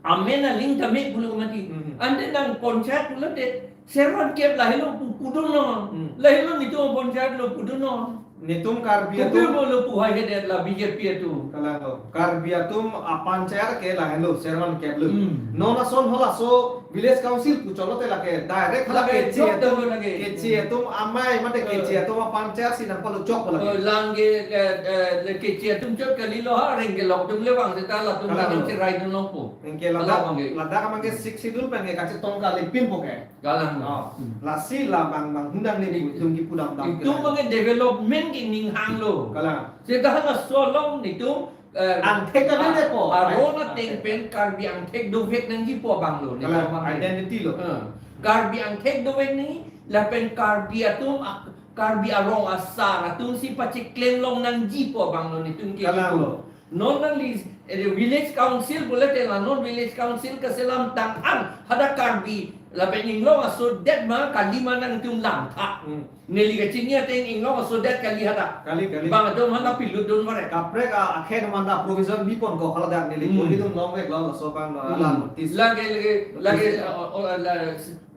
Amen aling tame pulo mati. Hmm. Ante nang ponchayat pulo te servan kep lahelo pu pudun non. Hmm. Lahelo netum ponchayat lo pudun non. Netum Karbi atum. Kopilo puhai hedet la B J P atum. Kalanglo. Karbi atum apanchayat ke lahelo servan kep lo. Hmm. Non ason halaso village council pu cholo te lake direct la lake keche jok atum, tanglo lake. Keche atum amei mate. Eh. Keche atum apanchayat si nangpalo chok lake. Oh, lang ke, eh, eh, le keche atum chot kalilo ha, reng kelok atum le bang seta latum. Kalanglo. Latum cherai dun longpo. Anke ladak, labang ke. Ladak abangke Sixth Schedule pen ke kachetong kalipin po ke. Kalang. Oh. Hmm. Lasi labang bang hundang ne itum kipu dam dam. Itum abangke development ke ning hanglo. Kalang. Seta halaso along netum, eh, angthek kami a-, ne po. Aron ateng pen Karbi angthek dovek nangji pu abanglo. Kalang. Netum abangke. Identity lo. Eh. Karbi angthek dovek nangji lapen Karbi atum ak-, Karbi arong asar atum si pacheklem long nangji pu abanglo netum ke. Kalanglo. Non nangli, eh, village council pulote la non village council kaselam tang an hadak Karbi lapen inglong asodet ma kali ma nangtum lam tha. Hmm. Neli kachini ateng inglong asodet kali hadak. Kali, kali. Bang atum hana pilut dun mare. Kaprek a akhen manda provision bipon ko haladak neli. Hmm. Kuli dun long vek lo laso bang lo. Hmm. Alam notice. Lake, lake, lake, notice. Oh, oh, la,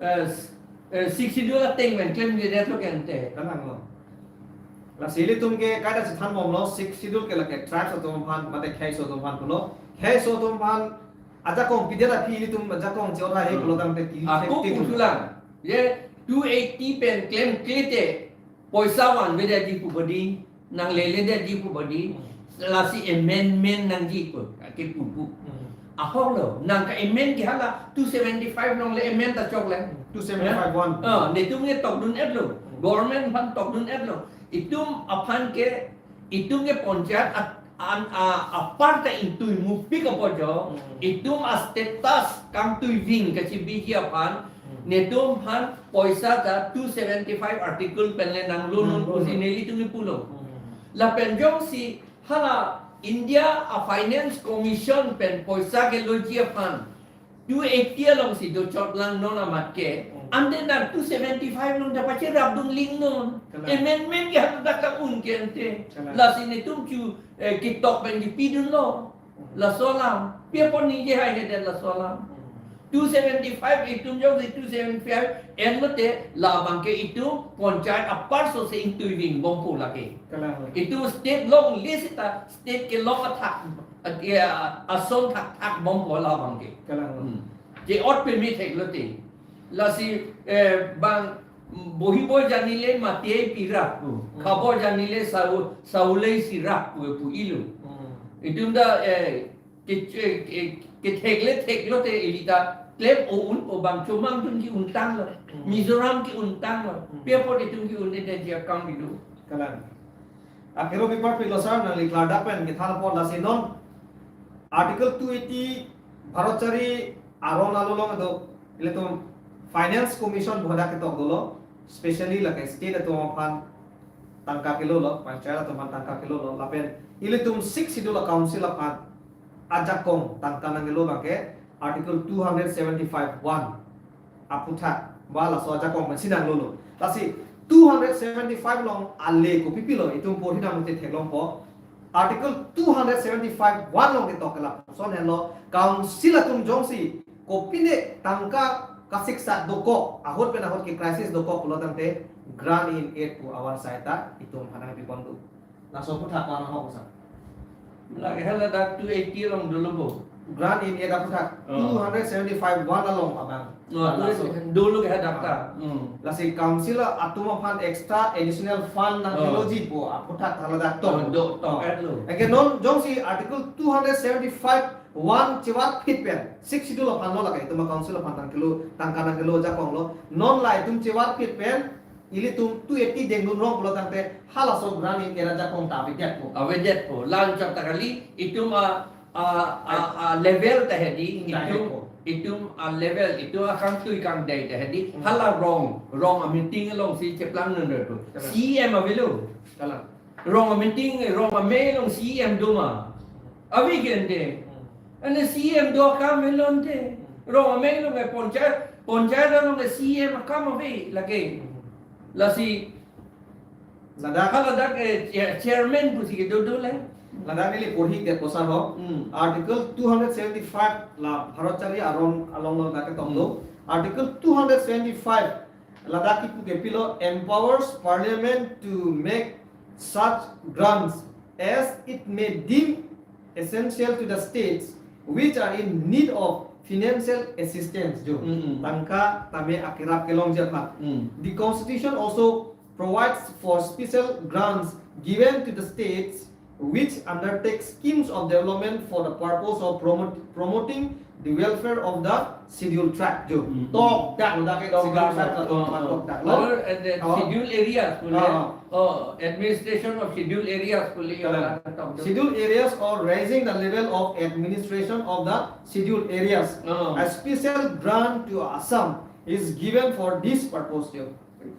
eh, eh, Sixth Schedule ateng pen klemkledetlo ke ante. Kalanglo. Lasi ilitum ke kaita chethan bomlo, Sixth Schedule ke lake tribes atum aphan, mate kheiso atum aphan pulo. Kheiso atum aphan ajakong pidet aphi ilitum ajakong che-ot hai. Hmm. Pulo tangte ki. Ako effective pulo. Pulang. Ye two eighty pen klemkle te poisa vanvedetji pu badi, nanglele detji pu badi, lasi amendment nangji pu, ake pu pu. Hmm. Ahok lo, nang ka-amend ke hala two seventy-five along le amend ta chok le. Two seventy-five one. Ah, netum ke tokdun-et lo. Hmm. Government aphan tokdun-et lo. Itum aphan ke, itum ke ponchayat at-, an, a, apar ta ingtui mupik apojo. Hmm. Itum a-status kangtuiving kachebiji aphan, Hmm. netum aphan poisa ta two seventy-five article pen le nanglo non. Nanglo pusi non. Nelitum pulo. Hmm. Lapen jongsi hala India a-Finance Commission pen poisa keloji aphan two eighty alongsi dochot lang non amat ke. Hmm. Ante nang two seventy-five along ta pacherapdun ling non. Kalang. Amendment ke hadak ta un ke ante. Kalang. Lasi netum chu, eh, ketok pen kepidunlo. Laso alam. Pi apot ningje hai hedet laso alam. Hmm. Two seventy-five itum jongsi two seventy-five en mate labang ke itum ponchayat apar so se ingtuiving bompo lake. Kalang. Itum state longle seta state kelong athak, at-, ya, ason thakthak bompo labang ke. Kalang. Hmm. Che-ot peme theklo te. Lasi, eh, bang bohi boi janile mati ai pirak pu. Hmm. Kha boi janile sau-, saulai sirak pu, pu ilo. Hmm. Itum ta, eh, ke, ke, ke, kethekle theklo te ili ta klem o un o bang chomang atum ke-un tanglo. Hmm. Mizoram ke-un tanglo. Hmm. Pi apot itum ke-un-edetji akam bidu. Kalang. Akero bipar pilo sar nangli klardak pen kethan apot lasi non Article two eighty Bharat chari aron along do ilitum Finance Commission pu hadak ketok dolo, specially lake state atum aphan tangka kelolo, panchayat atum aphan tangka kelolo, lapen ilitum Sixth Schedule a-council aphan ajakong tangka nangkelo abangke Article two hundred seventy-five one aphuthak ba laso ajakong pensi nanglolo. Lasi two hundred seventy-five along ale kopi pilo itum porhi dam te theklongpo. Article two hundred seventy-five one along ketok ke lapuson henlo, council atum jongsi kopine tangka kasiksak dokok, ahut pen ahut ke crisis dokok pulo tangte grant in aid pu awan sahayata itum aphan nangpipon do. Laso aphuthak ko-an ahok sa? Lake hala dak two eighty along dolo bo. Grant in aid aphuthak. Oh. Two hundred seventy-five one along abang. Oh, laso. Dolo ke hadak ta. Ah. Hmm. Lasi council atum aphan extra additional fund nang, oh, theology po aphuthak hala dak tok. Oh, do, tok, oh, et lo. Anke non jongsi Article two hundred seventy-five one chevarphit pen, Sixth Schedule aphan lo lake itum a-council aphan tangkelo, tangka nangkelo ajakong lo. Non la itum chevarphit pen ilitum two eighty dengdun rong pulo tangte halaso grant ke rajakong ta avedetpo. Avedetpo. La-anchot ta kali, itum a, a, a, a level ta hedi, itum, Taheko. Itum a level, itum akangtui kangdei ta hedi. Hmm. Hala rong, rong a meeting alongsi cheplang nang do. Kalang. C E M avelo. Kalang. Rong a meeting, rong amei along C E M do ma? Ave ke ante. Hmm. Ante C E M do akam avelo ante. Hmm. Rong amei along ke panchayat, panchayat along ke C E M akam ave lake. Hmm. Lasi Ladak, haladak, eh, chair-, chairman pusi kedo do le. Ladak neli porhi det ko sar ho. Hmm. Article two hundred seventy-five la Bharat Chari Aron along lo dak ketok do. Hmm. Article two hundred seventy-five ladak kipu ke pilo, empowers Parliament to make such grants as it may deem essential to the states which are in need of financial assistance jo. Mm, mm. Tangka tame akerap kelongji aphan. Mm. The constitution also provides for special grants given to the states which undertake schemes of development for the purpose of promote, promoting the welfare of the scheduled tribe jo. Hmm. Tok dak lo dak ke scheduled tribe tok dak lo. Or, uh, the scheduled areas pule. Oh, administration of scheduled areas pule. Scheduled areas or raising the level of administration of the scheduled areas. Oh. A special grant to Assam is given for this purpose jo.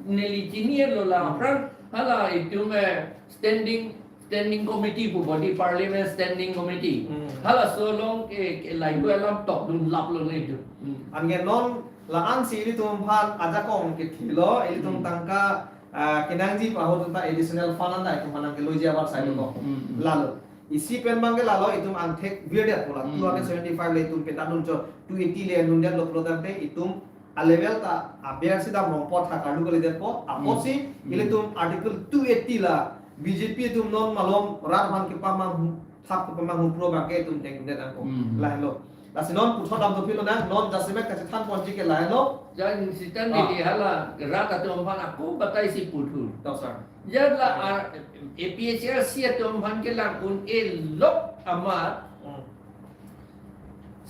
Neli chini lo la, hmm, aphrang hala itum, eh, standing, standing committee pu body, parliament standing committee. Hmm. Halaso along ke, ke laiko alam tok dun lap lo nelitum. Hmm. Anke non la-ansi ilitum aphan ajakong kethelo, ilitum, hmm, tangka, ah, kenangji pu ahut ta additional fund anta itum aphan nangkeloji abar sai lo. Hmm, hmm, hmm. Lalo. Isi pen abangke lalo itum angthek virdetpo la. Hmm. Two hundred seventy-five le itum petadunchot, two eighty le nundetlo pulo tangte itum a level ta aber si dam rong apot ha karlu kalidetpo, apotsi, hmm, hmm, ilitum Article two eighty la B J P atum non malom rat aphan kepamanghu, thap kepamanghu pro abangke itum dengdet nangkok. Hmm. Lahelo. Lasi non puthot damthu pilo nang, non jasemet kachethan ponji ke lahelo. Jan sitan, ah, neli hala rat atum aphan ako batai si puthu. No, sir. Jan la, ah, A P H L C atum aphan kelang un-e lok amat. Hmm.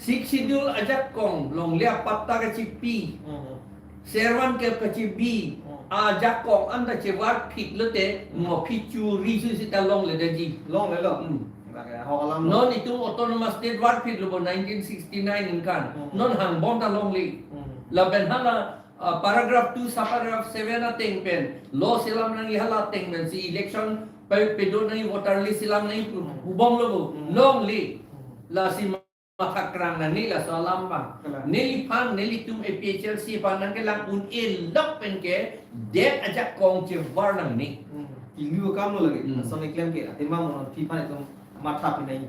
Sixth Schedule ajakong longle apatta kachipi. Hmm. Servan ke kachibi. Hmm. Ajakong anta chevarphit lote, hmm, mo phichuri su sita longledetji. Longlelo. Hmm. Lake ho alam lo. Non itum autonomous state varphitlo bo nineteen sixty-nine aningkan. Hmm. Non hangbom ta longle. Hmm. Lapen hala, ah, paragraph two, subparagraph seven ateng pen, law selam nangji, hala ateng pensi election pe-, pedo nangji, voter list selam nangji pu-, hmm, pubomlo bo. Hmm. Longle. Hmm. Lasi mathakrang nangne laso alam abang. Kalang. Neliphan, nelitum A P H L C aphan nangkelang un-e lok pen ke, det ajakong chevar nangne. Hmm. Kinglu akam lo lake. Hmm. Lason keklem ke, athema mo non aphi aphan itum matha pinai.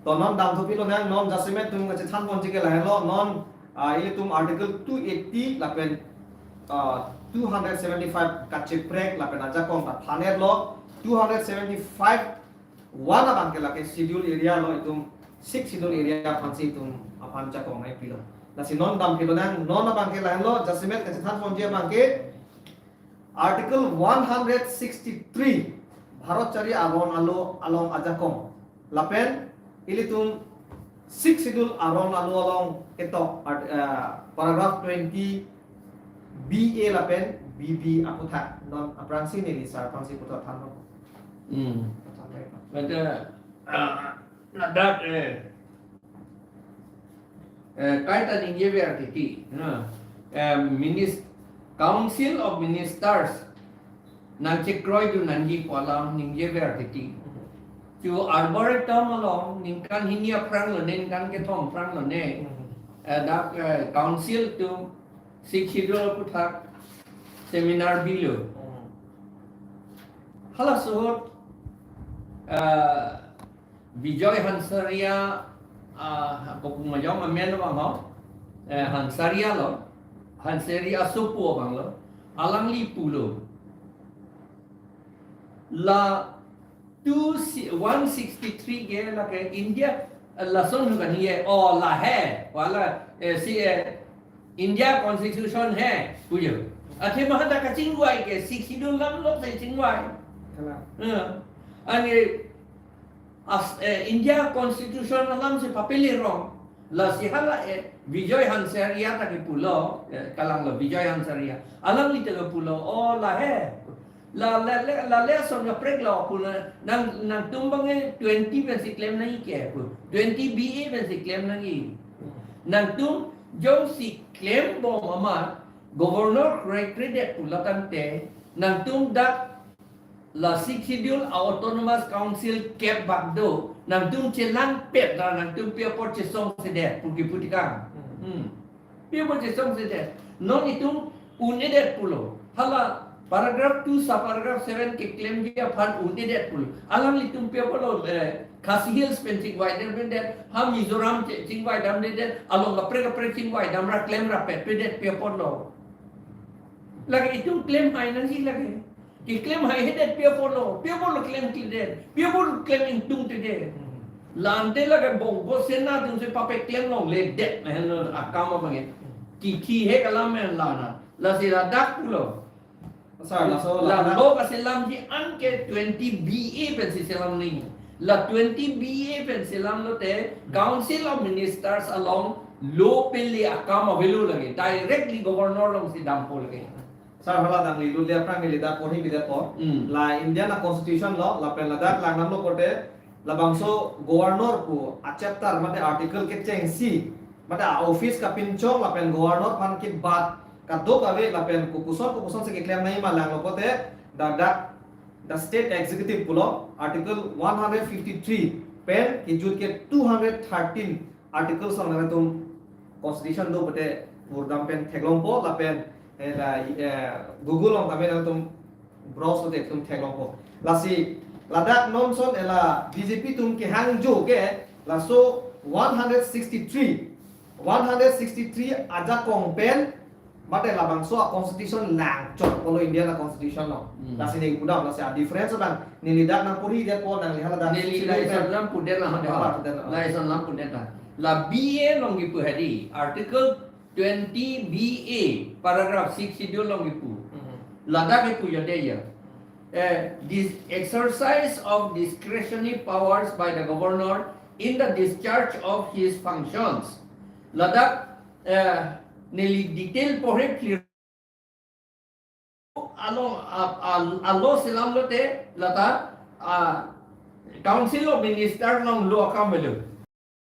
To non damthu pilo nang, non jasemet atum kachethan ponji ke lahelo, non, ah, ilitum Article two eighty lapen, ah, two hundred seventy-five kacheprek lapen ajakong ta thanetlo, two hundred seventy-five one abangke lake schedule area lo, itum Sixth Schedule area aphansi itum aphan jakong nangpilo. Lasi non damphilo nang, non abangke lahelo, jasemet kachethan ponji abangke Article one hundred sixty-three, Bharat Chari Aron alo along ajakong. Lapen ilitum Sixth Schedule aron alo along ketok art-, eh, paragraph twenty B A lapen B B aputhak. Non aphrangsi neli sir aphansi puthot thanlo. Hmm. Thanlo. But, uh, uh, ladak, eh, eh, kaita ningjever titi, na, eh, minis-, Council of Ministers nangchekroidun nangji pu alam ningjever titi. Chu Arboretum along ningkan hini aphrang lone, ningkan kethom aphrang lone. Hmm. Eh, dak, eh, council atum Sixth Schedule aputhak seminar bilo. Hmm. Halaso ahut, eh, Bijoy Hansaria, ah, kopumajong amen abang ho, eh, Hansaria lo, Hansaria asopo abang lo, alangli pulo. La two si-, one sixty-three ke lake India, eh, lason kan ye, oh, la hai, wala, eh, si, eh, India Constitution hai, pujo. Athema anta kachingvai ke, Sixth Schedule alam lok si chingvai. Kalang. Eh, ani as, eh, India Constitution alamsi papele rong. Lasi hala, eh, Vijay Hansaria ta kipulo, eh, kalanglo Vijay Hansaria. Alangli ta kipulo, oh, la he. La, la, la, la, le son kaprek lo puna, nang, nangtum bang eh twenty pensi klem nangji ke pu. Twenty B A pensi klem nangji. Nangtum jongsi klembom amat, Governor krekredet pula tangte, nangtum dak la Sixth Schedule a Autonomous Council kep bak do, nangtum chelangpet ra nangtum pi apot chesongsedet pu kipu tekang. Hmm. Pi apot chesongsedet. Non itum un-edet pulo. Hala paragraph two subparagraph seven keklemji aphan un-edet pulo. Alanglitum pi apotlo, eh, Khasi Hills pen chingvai damdedet, ha Mizoram che-, chingvai damdedet, along kaprek kaprek chingvai dam ra klem rapetpedet pi apotlo. Lake itum klem hai nangji lake. Keklem haihedet pi apotlo, pi apotlo klemkledet, pi apotlo klem ingtungtedet. Hmm. La ante lake Bongo Sena atumsi pape klem longledet ma henlo akam abang ke. Kithi he kalam ma henlo na. Lasi ladak pulo. Sir, laso la ladak lo kaselamji anke twenty B A pensi selam nangji. La twenty B A pen selam lote, hmm, Council of Ministers along lo pele akam avelo lake. Directly Governor alongsi dampo lake. Sir, hala nangli lule aphrang neli dak porhi bidet po. Hmm. La Indian a constitution lo, lapen ladak langdamlo pote, labangso governor pu a chapter mate article kechengsi, mate a office kapinchong lapen governor aphan kebat kadokave lapen kopuson kopusonsi keklem nangji ma langlo pote, the, the, the state executive pulo, article one hundred fifty-three pen kejut ke two hundred thirteen articles along nangtum constitution do pote vurdam pen theklongpo lapen, eh, la, eh, Google along tame nangtum browse pote itum theklongpo. Lasi ladak non son ela B J P atum kehangjo ke laso one hundred sixty-three, one hundred sixty-three ajakong pen mate labangso a constitution langchot pulo, Indian a constitution lo. Hmm. Lasi neli pudam, lasi a difference abang neli dak nangporhidet po, nangli hala dak neli sixty la pen ison lam pudet la hade. Apa pudet la? La ison lam pudet la. La B A along kipu hadi, article twenty B A, paragraph six schedule along kipu. Hmm. Ladak kipu jade ya. Eh, this exercise of discretionary powers by the governor in the discharge of his functions. Ladak, eh, neli detail porhi clear. Alo, a, a, alo selam lote, lata, a, Council of Minister along lo akam avelo.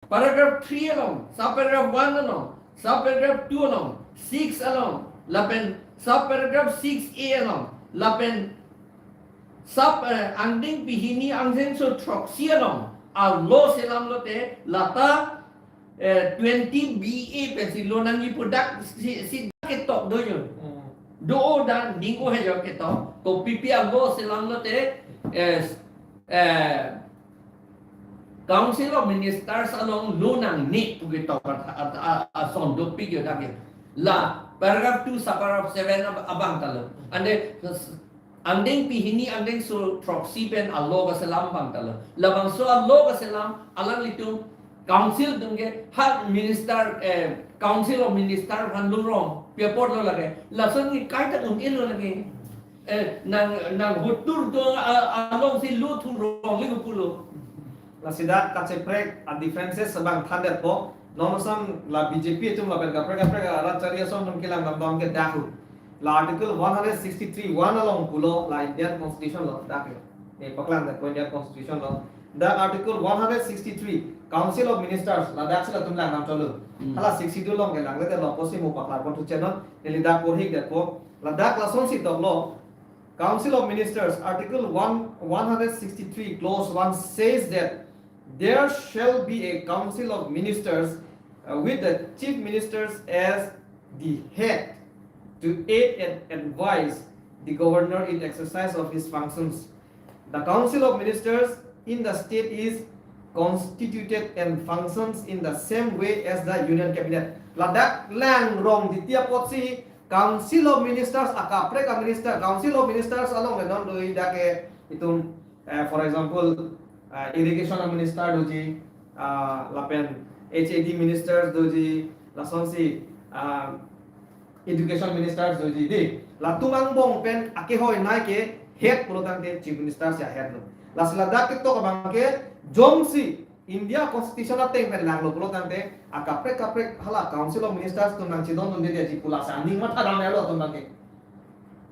Paragraph three along, subparagraph one along, subparagraph two along, six along, lapen subparagraph six A along, lapen sub, eh, angdeng pini angdengso throksi along, alo selam lote, lata, eh, twenty B A pensi lo nangji pu dak si, si dak ketok do yun. Hmm. Do o dan ning o he jo ketok. Kopi pi alo selam lote, eh, eh, Council of Ministers along lo nangne pu ketok a, a, a, ason dopik jo dak ke. La paragraph two subparagraph seven ab-, abang ta lo. Ante angdeng pini angdengso throksi pen alo kaselam abang ta lo. Labangso alo kaselam alanglitum council atum ke ha minister, eh, Council of Minister aphan lungrong pi apotlo lake. Lason ke kaita un-elo lake. Eh, nang, nang hotur do a, alongsi lo thurong le pulo. Lasi dak kacheprek a differences abang thandetpo. Non osam la B J P atum lapen kaprek kaprek a rat chari ason atum kelang abang ke dak lo. La article one hundred sixty-three one along pulo, la Indian constitution lo dak lo. Eh, paklang dak Indian constitution lo. Dak article one hundred sixty-three, Council of Ministers, ladak si latum langdam chotlo. Hmm. Hala sixty-two along ke langle detlo pusi mo paklar pon thu chenon, neli dak porhidet po. Ladak lasonsi toklo. Council of Ministers, Article one, one hundred sixty-three, Clause one says that there shall be a Council of Ministers, uh, with the Chief Ministers as the head to aid and advise the Governor in exercise of his functions. The Council of Ministers in the state is constituted and functions in the same way as the Union Cabinet. Ladak langrong diti apotsi Council of Ministers, akaprek a minister, Council of Ministers along le non do-i dak ke itum, eh, for example, eh, irrigation a minister doji, ah, lapen H A D ministers doji, lasonsi, ah, education ministers doji dei. Latum angbong pen akehoi nai ke head pulo tangte chief minister si a head lo. Lasi ladak ketok abang ke jongsi India Constitution ateng pen langlo pulo tangte, akaprek kaprek hala Council of Ministers atum nangchedondunde dia ji pu lasi aning matha damlo atum abangke.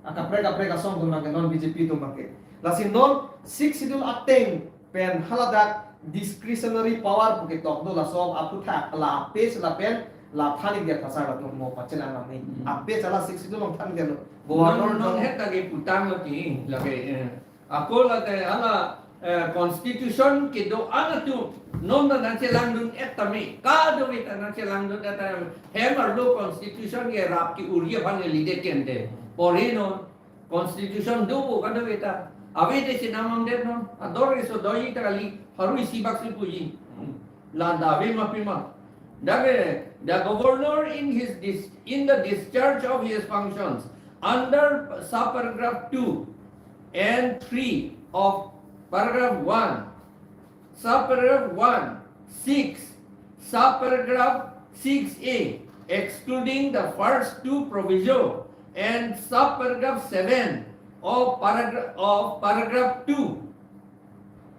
Akaprek kaprek asong atum abangke, non B J P atum abangke. Lasi non Sixth Schedule ateng pen haladak discretionary power pu ketok do, laso aphuthak la apage lapen la thanik dia thasar latum mo pachelang nang ni. Hmm. Apage hala Sixth Schedule along than dia lo. Governor non, non dong. Het lagi putang lagi, lagi, eh. Ako lagi hala, eh, constitution kedo-an atum non ta nangchelangdun-et tame. Kadokave ta nangchelangdun-et tame. Hem arlo constitution ke rap ke uri aphan ke lidet kente. Pori non. Constitution do bo kadokave ta. Avedetsi namamdet non. Ador iso doji ta kali, haru isi bak si puji. Hmm. La ave ma pima. Dak ke, the governor in his dis-, in the discharge of his functions under subparagraph two and three of paragraph one, subparagraph one, six, subparagraph six A, excluding the first two proviso, and subparagraph seven of paragraph, of paragraph two,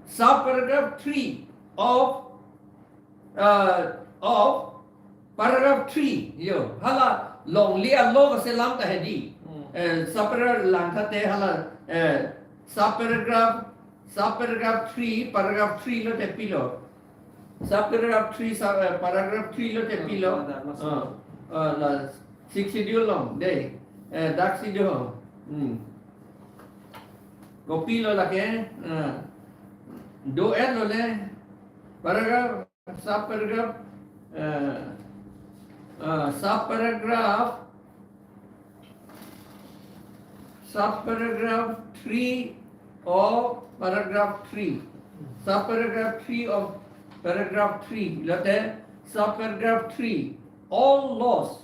subparagraph three of, uh, of paragraph three, yo, hala longle alo kaselam ta hedi. Hmm. Eh, subparagraph langtha te hala, eh, subparagraph, subparagraph three, paragraph three lote pilo. Subparagraph three, sub-, eh, paragraph three lote pilo. Ah, ada, masuk. Ah, ah, la Sixth Schedule along, dei. Eh, dak si do. Hmm. Kopilo lake, ah, do-et lo le. Paragraph, subparagraph, eh, ah, subparagraph, subparagraph three of paragraph three. Subparagraph three of paragraph three. Lote subparagraph three. All laws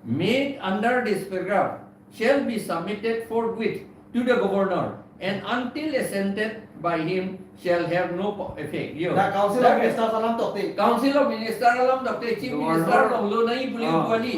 made under this paragraph shall be submitted forthwith to the governor, and until assented by him shall have no po-, effect. Yo. Dak Council of Ministers alam tokte. Council of Minister alam tokte, Chief Minister along lo nangji pu kali.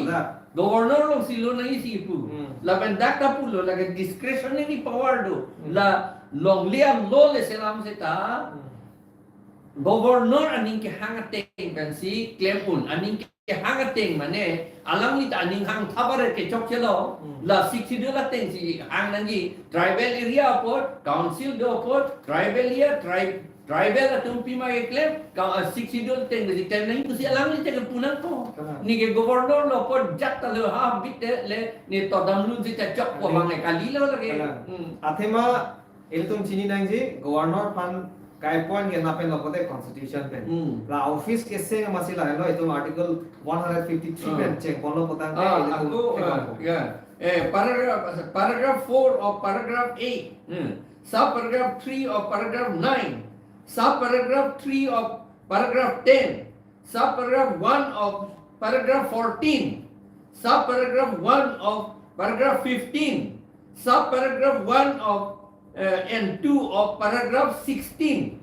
Governor alongsi lo nangji si pu. Hmm. Lapen dak ta pulo, lake discretionary power do. Hmm. La longle alo le selam seta. Hmm. Governor aning kehang ateng pensi klem un, aning kehang ateng mane, alangli ta aning hangtha bare kechokchelo, hmm, la Sixth Schedule atengsi hang nangji, tribal area apot, council do apot, tribal area, tribe, tribal atum pima keklem, ka, ah, Sixth Schedule atengsi klem nangji pusi alangli ta kepu nangkok. Kalang. Neke governor lo apot jat ta lo ha bit te le, ne to damlun si ta chokpo, kalang, bang le kalilo lake. Kalang. Hmm. Athema ilitum chini nangji, governor aphan kai point ke napen lo pote constitution pen. Hmm. La office keseng amatsi lahelo itum article one hundred fifty-three, ah, pen chengponlo putangte, ah, ilitum ako, thekang ah, po. Ya. Eh, paragraph, paragraph four of paragraph eight. Hmm. Subparagraph three of paragraph nine. Subparagraph three of paragraph ten. Subparagraph one of paragraph fourteen, subparagraph one of paragraph fifteen, subparagraph one of, uh, and two of paragraph sixteen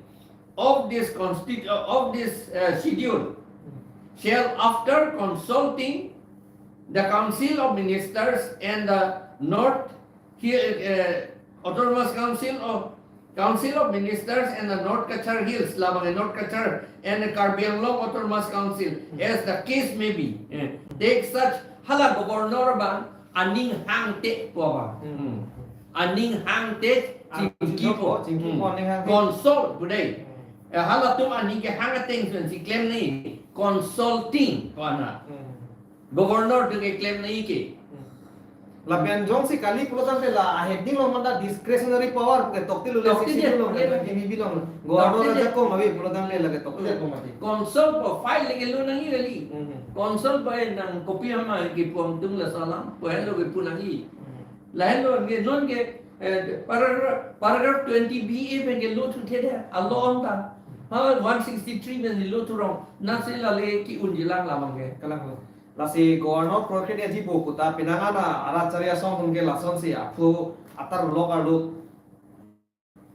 of this constitu-, uh, of this, uh, schedule shall, after consulting the Council of Ministers and the North Hi-, eh, Autonomous Council of, Council of Ministers and the North Cachar Hills, labang North Cachar and the Karbi Anglong Autonomous Council, hmm, as the case may be, eh, take such, hala governor abang aning hangte pu abang. Hmm. Hmm. Aning hangte, ah, chingki po, chingki po, hmm, aning hangte. Consult pu dei. Hmm. Eh, halatum aning kehang ateng pensi klem nangji, consulting pu ana. Hmm. Governor atum keklem nangji ke. Hmm. Lapen jongsi kali pulo tangte la aheading along manda discretionary power ke tokte lo le, tokte sixth schedule along, dia, le, B B B along. Governor tokte dia. Ajakong ave pulo tangte lake tokte dia, hmm, kong mati. Council pu file lake lo nangji kali. Hmm. Council pu nang kopi ama kepu atum laso alam, pu henlo kepu nangji. Hmm. Lahelo ke non ke, eh, paragraph, paragraph twenty B A pen ke lo thuthe dia, alo anta. Ha, one sixty-three pen lo thurong, nasi lale ke-unji lang labang ke. Kalang lo. Lasi governor program ya jibo kuta penang ana arat chari asong atum ke lasonsi aphu atar lok arlo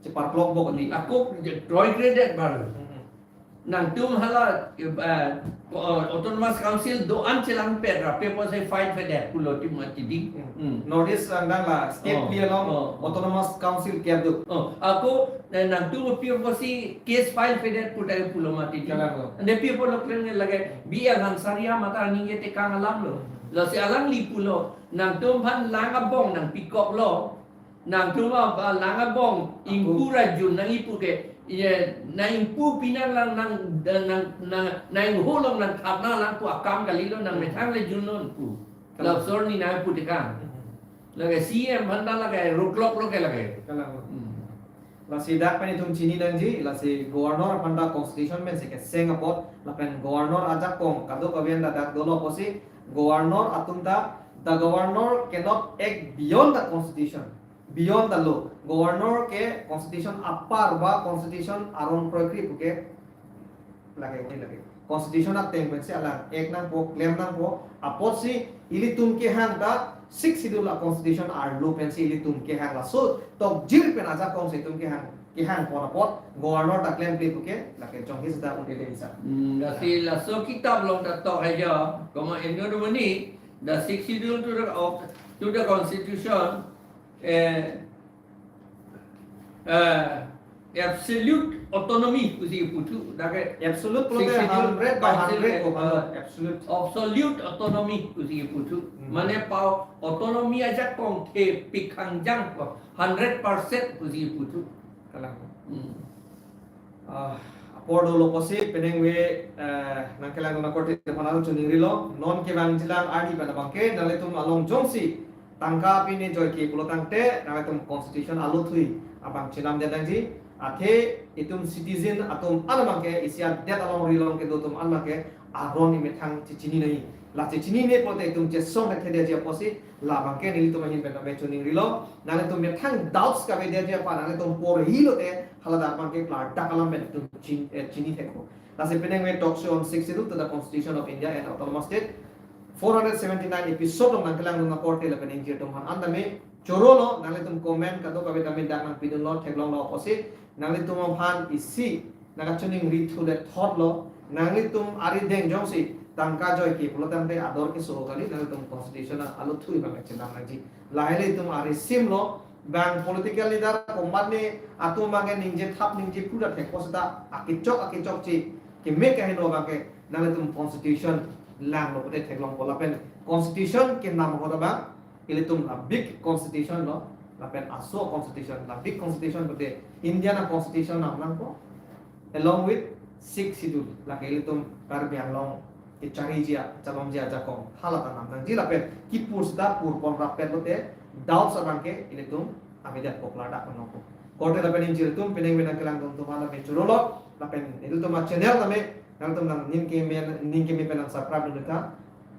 cheparplok bo kali. Ako je troy credit bar. Hmm. Nangtum hala, eh, autonomous council do-an chelangpet ra, paper se file fedet pulo tim mati di. Hmm. Hmm. North East langdang la state Oh, pli along oh. Autonomous council kep do. Oh, ako, eh, nangtum pi apotsi case file fedet pu ta pulo mati di. Kalang lo. Ante pi apotlo klem lage, B L Hansaria mata aning ke tekang alam lo. Lasi alangli pulo, nangtum aphan lang abong nangpikoklo. Nangtum a, a lang abong, ingpu Ako. ra jun nang-ipu ke, ye, nang-ingpu pinang lang nang, nang, nang, nang-ingho along nangthap nang lang pu akam kalilo, nang methang le junnon pu. Kalang. Lapuson ni nangpu tekang. Hmm. Lake C M aphan ta lake roadblock lo ke lake. Kalang. Hmm. Lasi dak pen itum chini nangji, lasi governor aphan ta constitution pensi keseng apot, lapen governor ajakong kadokave an ta dak dolo apotsi, governor atum ta, the governor cannot act beyond the constitution, beyond the law. Governor ke constitution apar ba constitution aron proikri puke lake, lake. Constitution ateng pensi alang act nangpo, klem nangpo, apotsi ilitum kehang ta Sixth Schedule a constitution arlo pensi ilitum kehang, laso tokjir pen ajakong si itum kehang, kehang pon apot, governor ta klemkle puke, lake jong his da un-e le bisa. Hmm, lasi laso kitab along ta tok hai jo, komat inut muni, the Sixth Schedule to the, of, to the Constitution, eh, eh, absolute autonomy pusi puthu, dak ke Absolute pulote Sixth Schedule hundred by council hundred ke, ko, uh, absolute. Absolute autonomy pusi puthu. Hmm. Mane pao autonomy ajakong thepik hangjang ko hundred percent pusi puthu. Kalang. Hmm. Ah, apor dolo apotsi penang ve, eh, nangkelang dona korte aphan choningri lo, non kevang jilang arni pen abangke, nanglitum along jongsi tangka pine joike pulo tangte, nanglitum constitution aluthui abang chelam det nangji, athe itum citizen atum an abangke, isi adet alongri along kedo atum an abangke, aron imethang chechinine. La chechinine pulote itum chesong thekthedetji apotsi, labangke nelitum ahin pen tame choningri lo, nanglitum methang doubts kavedetji aphan, nanglitum porhi lote, hala dak abangke klardak alam pen itum chin-, eh, chini thekpo. Lasi penang ve Talk Show on Sixth Schedule to the Constitution of India and Autonomous State, four hundred seventy-nine episode along nangkelang dona korte lapen ingjir atum aphan an tame choro lo, nanglitum comment kadokave tame dak nangpidunlo, theklonglo apotsi, nanglitum aphan isi nangkachoningri thu le thot lo, nanglitum arideng jongsi tangka joike pulo tangte ador keso kali, nanglitum constitution aluthui abang chelam nangji. Lahai le itum arisim lo, bang political leader komatne atum abangke ningje thap ningje phu ta thekpo seta akechok akechokche keme kaheno abangke nanglitum constitution langlo pulote theklongpo lapen constitution kenam ahut abang ilitum la big constitution lo, lapen aso constitution, la big constitution pulote Indian a constitution nam nangpo, along with Sixth Schedule, lake ilitum Karbi Anglong kechariji a, chalongji ajakong, hala ta nam nangji lapen kipur seta pur pon rapet lote, doubts abangke ilitum avedetpo, klardak nangpo. Korte lapen ingjir atum, penang ve nangkelang dun atum aphan tame choro lo, lapen ilitum a channel tame, nangtum nang ning keme, ning keme pen nang subscribe dun tha,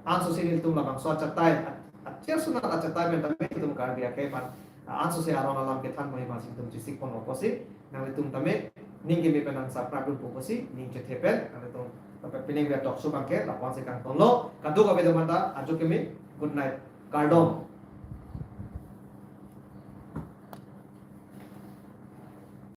anso si ilitum labangso achatai, a, achersunat achatai pen tame ilitum Karbi akai aphan, a, anso si aron alam kethan mohima si ilitum chesik ponpo apotsi, nanglitum tame ning keme pen nang subscribe dunpo apotsi ning chethe pen, nanglitum, lapen penang ve Talk Show abangke lapu-an si kangtonlo, kadokave atum aphan ta ajo keme, good night, kardom.